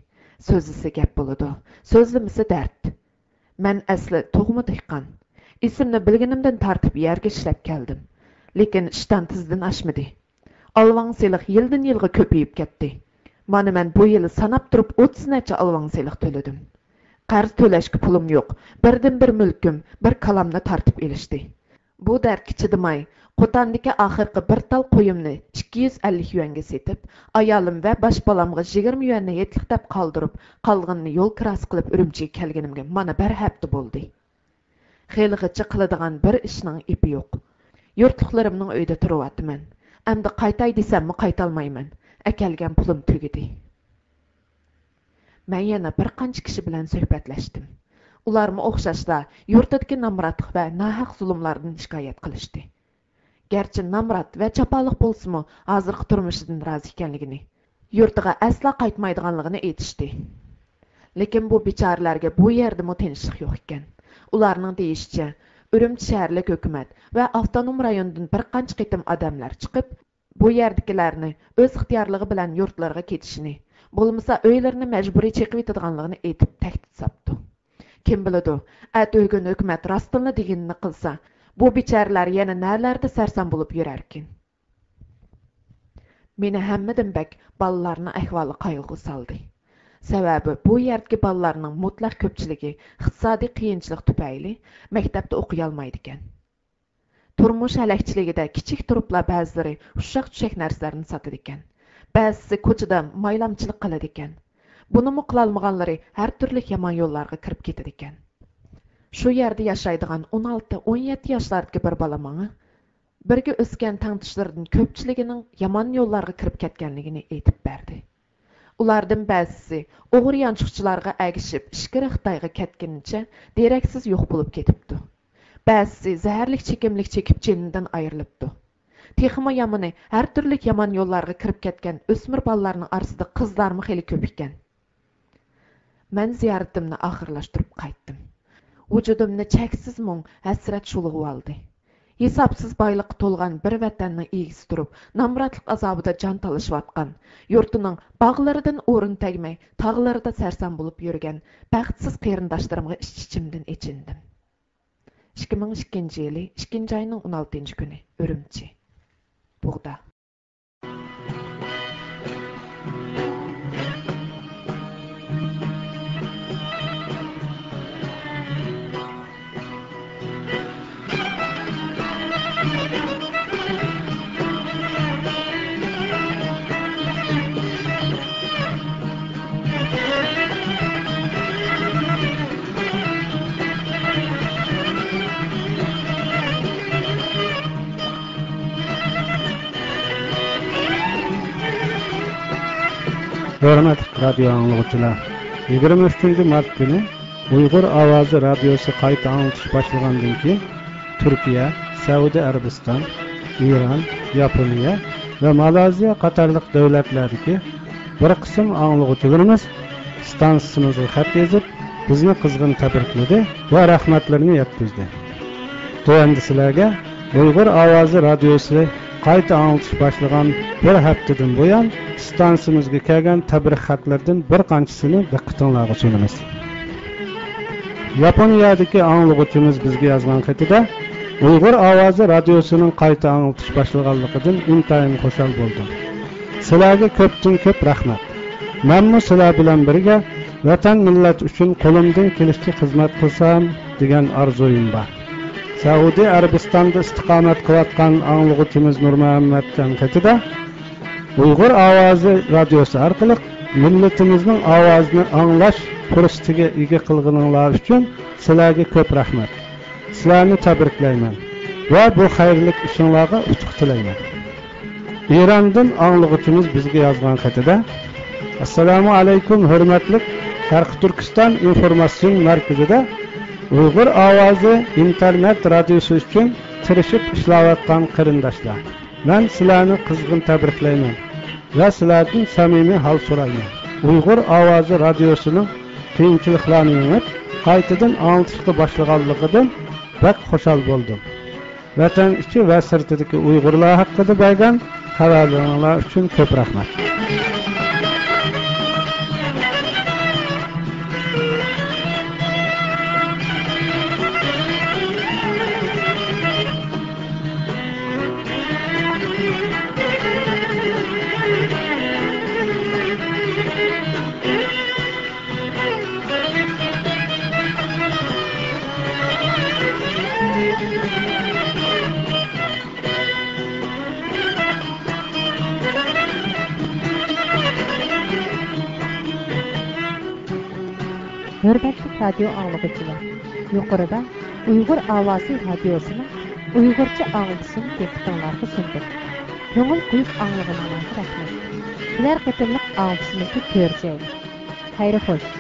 سۆزلىسە گەپ بولىدۇ، سۆزلىمىسە دەرد. مەن ئەسلى تۇغما دېھقان. ئېسىمنى بىلگىنىمدىن تارتىپ يەرگە ئىشلەپ كەلدىم. لېكىن ئىشتان تىزدىن ئاشمىدى. ئالۋاڭ سېلىق يىلدىن يىلغا كۆپىيىپ كەتتى. مانا مەن بۇ يىل ساناپ تۇرۇپ ئوتتۇز نەچچە ئالۋاڭ سېلىق تۆلىدىم. قەرز تۆلەشكە پۇلۇم يوق. بىردىنبىر مۈلكۈم بىر كالامنى تارتىپ ئېلىشتى. بۇ دەردكە چىدىماي، قوتاندىكى ئاخىرقى بىر تال قويۇمنى ئىككى يۈز ئەللىك يۈەنگە سېتىپ، ئايالىم ۋە باش بالامغا يىگىرمە يۈەننى ھېيتلىق دەپ قالدۇرۇپ، قالغىنىنى يول كىراسى قىلىپ ئۈرۈمچىگە كەلگىنىمگە مانا بىر ھەپتە بولدى. خېلىغىچە قىلىدىغان بىر ئىشنىڭ ئېپى يوق. يۇرتلۇقلىرىمنىڭ ئۆيىدە تۇرۇۋاتىمەن. ئەمدى قايتاي دېسەممۇ قايتالمايمەن. ئەكەلگەن پۇلۇم تۈگىدى. مەن يەنە بىر قانچە كىشى بىلەن سۆھبەتلەشتىم. ئۇلارمۇ ئوخشاشلا يۇرتىدىكى نامراتلىق ۋە ناھەق زۇلۇملاردىن شىكايەت قىلىشتى. گەرچە نامرات ۋە جاپالىق بولسىمۇ، ھازىرقى تۇرمۇشىدىن رازى ئىكەنلىكىنى، يۇرتىغا ئەسلا قايتمايدىغانلىقىنى ئېيتىشتى. لېكىن بۇ بىچارىلەرگە بۇ يەردىمۇ تىنچلىق يوق ئىكەن. ئۇلارنىڭ دېيىشىچە، ئۈرۈمچى شەھەرلىك ھۆكۈمەت ۋە ئاپتونوم رايوندىن بىر قانچە قېتىم ئادەملەر چىقىپ، بۇ يەردىكىلەرنى ئۆز ئىختىيارلىقى بىلەن يۇرتلىرىغا كېتىشىنى، بولمىسا ئۆيلىرىنى مەجبۇرىي چېقىۋېتىدىغانلىقىنى ئېيتىپ تەھدىت ساپتۇ. كىم بىلىدۇ، ئەتىگۈن ھۆكۈمەت راستتىنلا دېگىنىنى قىلسا، بۇ بىچارىلەر يەنە نەلەردە سەرسان بولۇپ يۈرەركىن؟ مېنى ھەممىدىن بەك بالىلارنىڭ ئەھۋالى قايغۇغا سالدى. سەۋەبى، بۇ يەردىكى بالىلارنىڭ مۇتلەق كۆپچىلىكى ئىقتىسادىي قىيىنچىلىق تۈپەيلى مەكتەپتە ئوقۇيالمايدىكەن. تۇرمۇش ھەلەكچىلىكىدە كىچىك تۇرۇپلا بەزىلىرى ئۇششاق-چۈششەك نەرسىلەرنى ساتىدىكەن. بەزىسى كوچىدا مايلامچىلىق قىلىدىكەن. بۇنىمۇ قىلالمىغانلىرى ھەر تۈرلۈك يامان يوللارغا كىرىپ كېتىدىكەن. شۇ يەردە ياشايدىغان ئون ئالتە، ئون يەتتە ياشلاردىكى بىر بالا ماڭا بىرگە ئۆسكەن تەڭتۇشلىرىدىن كۆپچىلىكىنىڭ يامان يوللارغا كىرىپ كەتكەنلىكىنى ئېيتىپ بەردى. ئۇلاردىن بەزىسى ئوغرى يانچۇقچىلارغا ئەگىشىپ، ئىچكىرى خىتايغا كەتكىنىچە دېرەكسىز يوق بولۇپ كېتىپتۇ. بەزىسى زەھەرلىك چېكىملىك چېكىپ جېنىدىن ئايرىلىپتۇ. تېخىمۇ يامىنى، ھەر تۈرلۈك يامان يوللارغا كىرىپ كەتكەن ئۆسمۈر بالىلارنىڭ ئارىسىدا قىزلارمۇ خېلى كۆپ ئىكەن. مەن زىيارىتىمنى ئاخىرلاشتۇرۇپ قايتتىم. ۋۇجۇدۇمنى چەكسىز مۇڭ، ھەسرەت شۇلغىۋالدى. ھېسابسىز بايلىققا تولغان بىر ۋەتەننىڭ ئىگىسى تۇرۇپ، نامراتلىق ئازابىدا جان تالىشىۋاتقان، يۇرتىنىڭ باغلىرىدىن ئورۇن تەگمەي، تاغلىرىدا سەرسان بولۇپ يۈرگەن بەختسىز قېرىنداشلىرىمغا ئىچ-ئىچىمدىن ئېچىندىم. ئىككى مىڭ ئىككىنچى يىلى ئىككىنچى ئاينىڭ ئون ئالتىنچى كۈنى، ئۈرۈمچى. بۇغدا. ھۆرمەتلىك رادىيو ئاڭلىغۇچىلار، يىگىرمە ئۈچىنچى مارت كۈنى ئۇيغۇر ئاۋازى رادىيوسى قايتا ئاڭلىتىش باشلىغاندىن كېيىن، تۈركىيە، سەئۇدى ئەرەبىستان، ئىران، ياپونىيە ۋە مالايزىيە قاتارلىق دۆلەتلەردىكى بىر قىسىم ئاڭلىغۇچىلىرىمىز ئىستانسىمىزغا خەت يېزىپ، بىزنى قىزغىن تەبرىكلىدى ۋە رەھمەتلىرىنى يەتكۈزدى. تۆۋەندە سىلەرگە ئۇيغۇر ئاۋازى رادىيوسى قايتا ئاڭلىتىش باشلىغان بىر ھەپتىدىن بۇيان ئىستانسىمىزغا كەلگەن تەبرىك خەتلىرىدىن بىر قانچىسىنى دىققىتىڭلارغا سۇنىمىز. ياپونىيەدىكى ئاڭلىغۇچىمىز بىزگە يازغان خېتىدە، ئۇيغۇر ئاۋازى رادىيوسىنىڭ قايتا ئاڭلىتىش باشلىغانلىقىدىن ئىنتايىن خۇشال بولدۇم. سىلەرگە كۆپتىن كۆپ رەھمەت. مەنمۇ سىلەر بىلەن بىرگە ۋەتەن مىللەت ئۈچۈن قولۇمدىن كېلىشىچە خىزمەت قىلسام دېگەن ئارزۇيۇم بار. سەئۇدى ئەرەبىستاندا ئىستىقامەت قىلىۋاتقان ئاڭلىغۇچىمىز نۇرمۇھەممەتجان خېتىدە، ئۇيغۇر ئاۋازى رادىيوسى ئارقىلىق مىللىتىمىزنىڭ ئاۋازىنى ئاڭلاش پۇرسىتىگە ئىگە قىلغىنىڭلار ئۈچۈن سىلەرگە كۆپ رەھمەت. سىلەرنى تەبرىكلەيمەن ۋە بۇ خەيرلىك ئىشىڭلارغا ئۇتۇق تىلەيمەن. ئىراندىن ئاڭلىغۇچىمىز بىزگە يازغان خېتىدە، ئەسسالامۇ ئەلەيكۇم، ھۆرمەتلىك شەرقىي تۈركىستان ئىنفورماتسىيون مەركىزىدە ئۇيغۇر ئاۋازى ئىنتېرنېت رادىيوسى ئۈچۈن تىرىشىپ ئىشلەۋاتقان قېرىنداشلار. مەن سىلەرنى قىزغىن تەبرىكلەيمەن ۋە سىلەردىن سەمىمىي ھال سورايمەن. ئۇيغۇر ئاۋازى رادىيوسىنىڭ قىيىنچىلىقلارنى يېڭىپ، قايتىدىن ئاڭلىتىشقا باشلىغانلىقىدىن بەك خۇشال بولدۇم. ۋەتەن ئىچى ۋە سىرتىدىكى ئۇيغۇرلار ھەققىدە بەرگەن خەۋەرلىرىڭلار ئۈچۈن كۆپ رەھمەت. ھۆرمەتلىك رادىيو ئاڭلىغۇچىلار، يۇقىرىدا ئۇيغۇر ئاۋازى رادىيوسىنىڭ ئۇيغۇرچە ئاڭلىتىشىنى دىققىتىڭلارغا سۇندۇق. كۆڭۈل قويۇپ ئاڭلىغىنىڭلارغا رەھمەت. كېلەر قېتىملىق ئاڭلىتىشىمىزدا كۆرۈشەيلى. خەير خوش.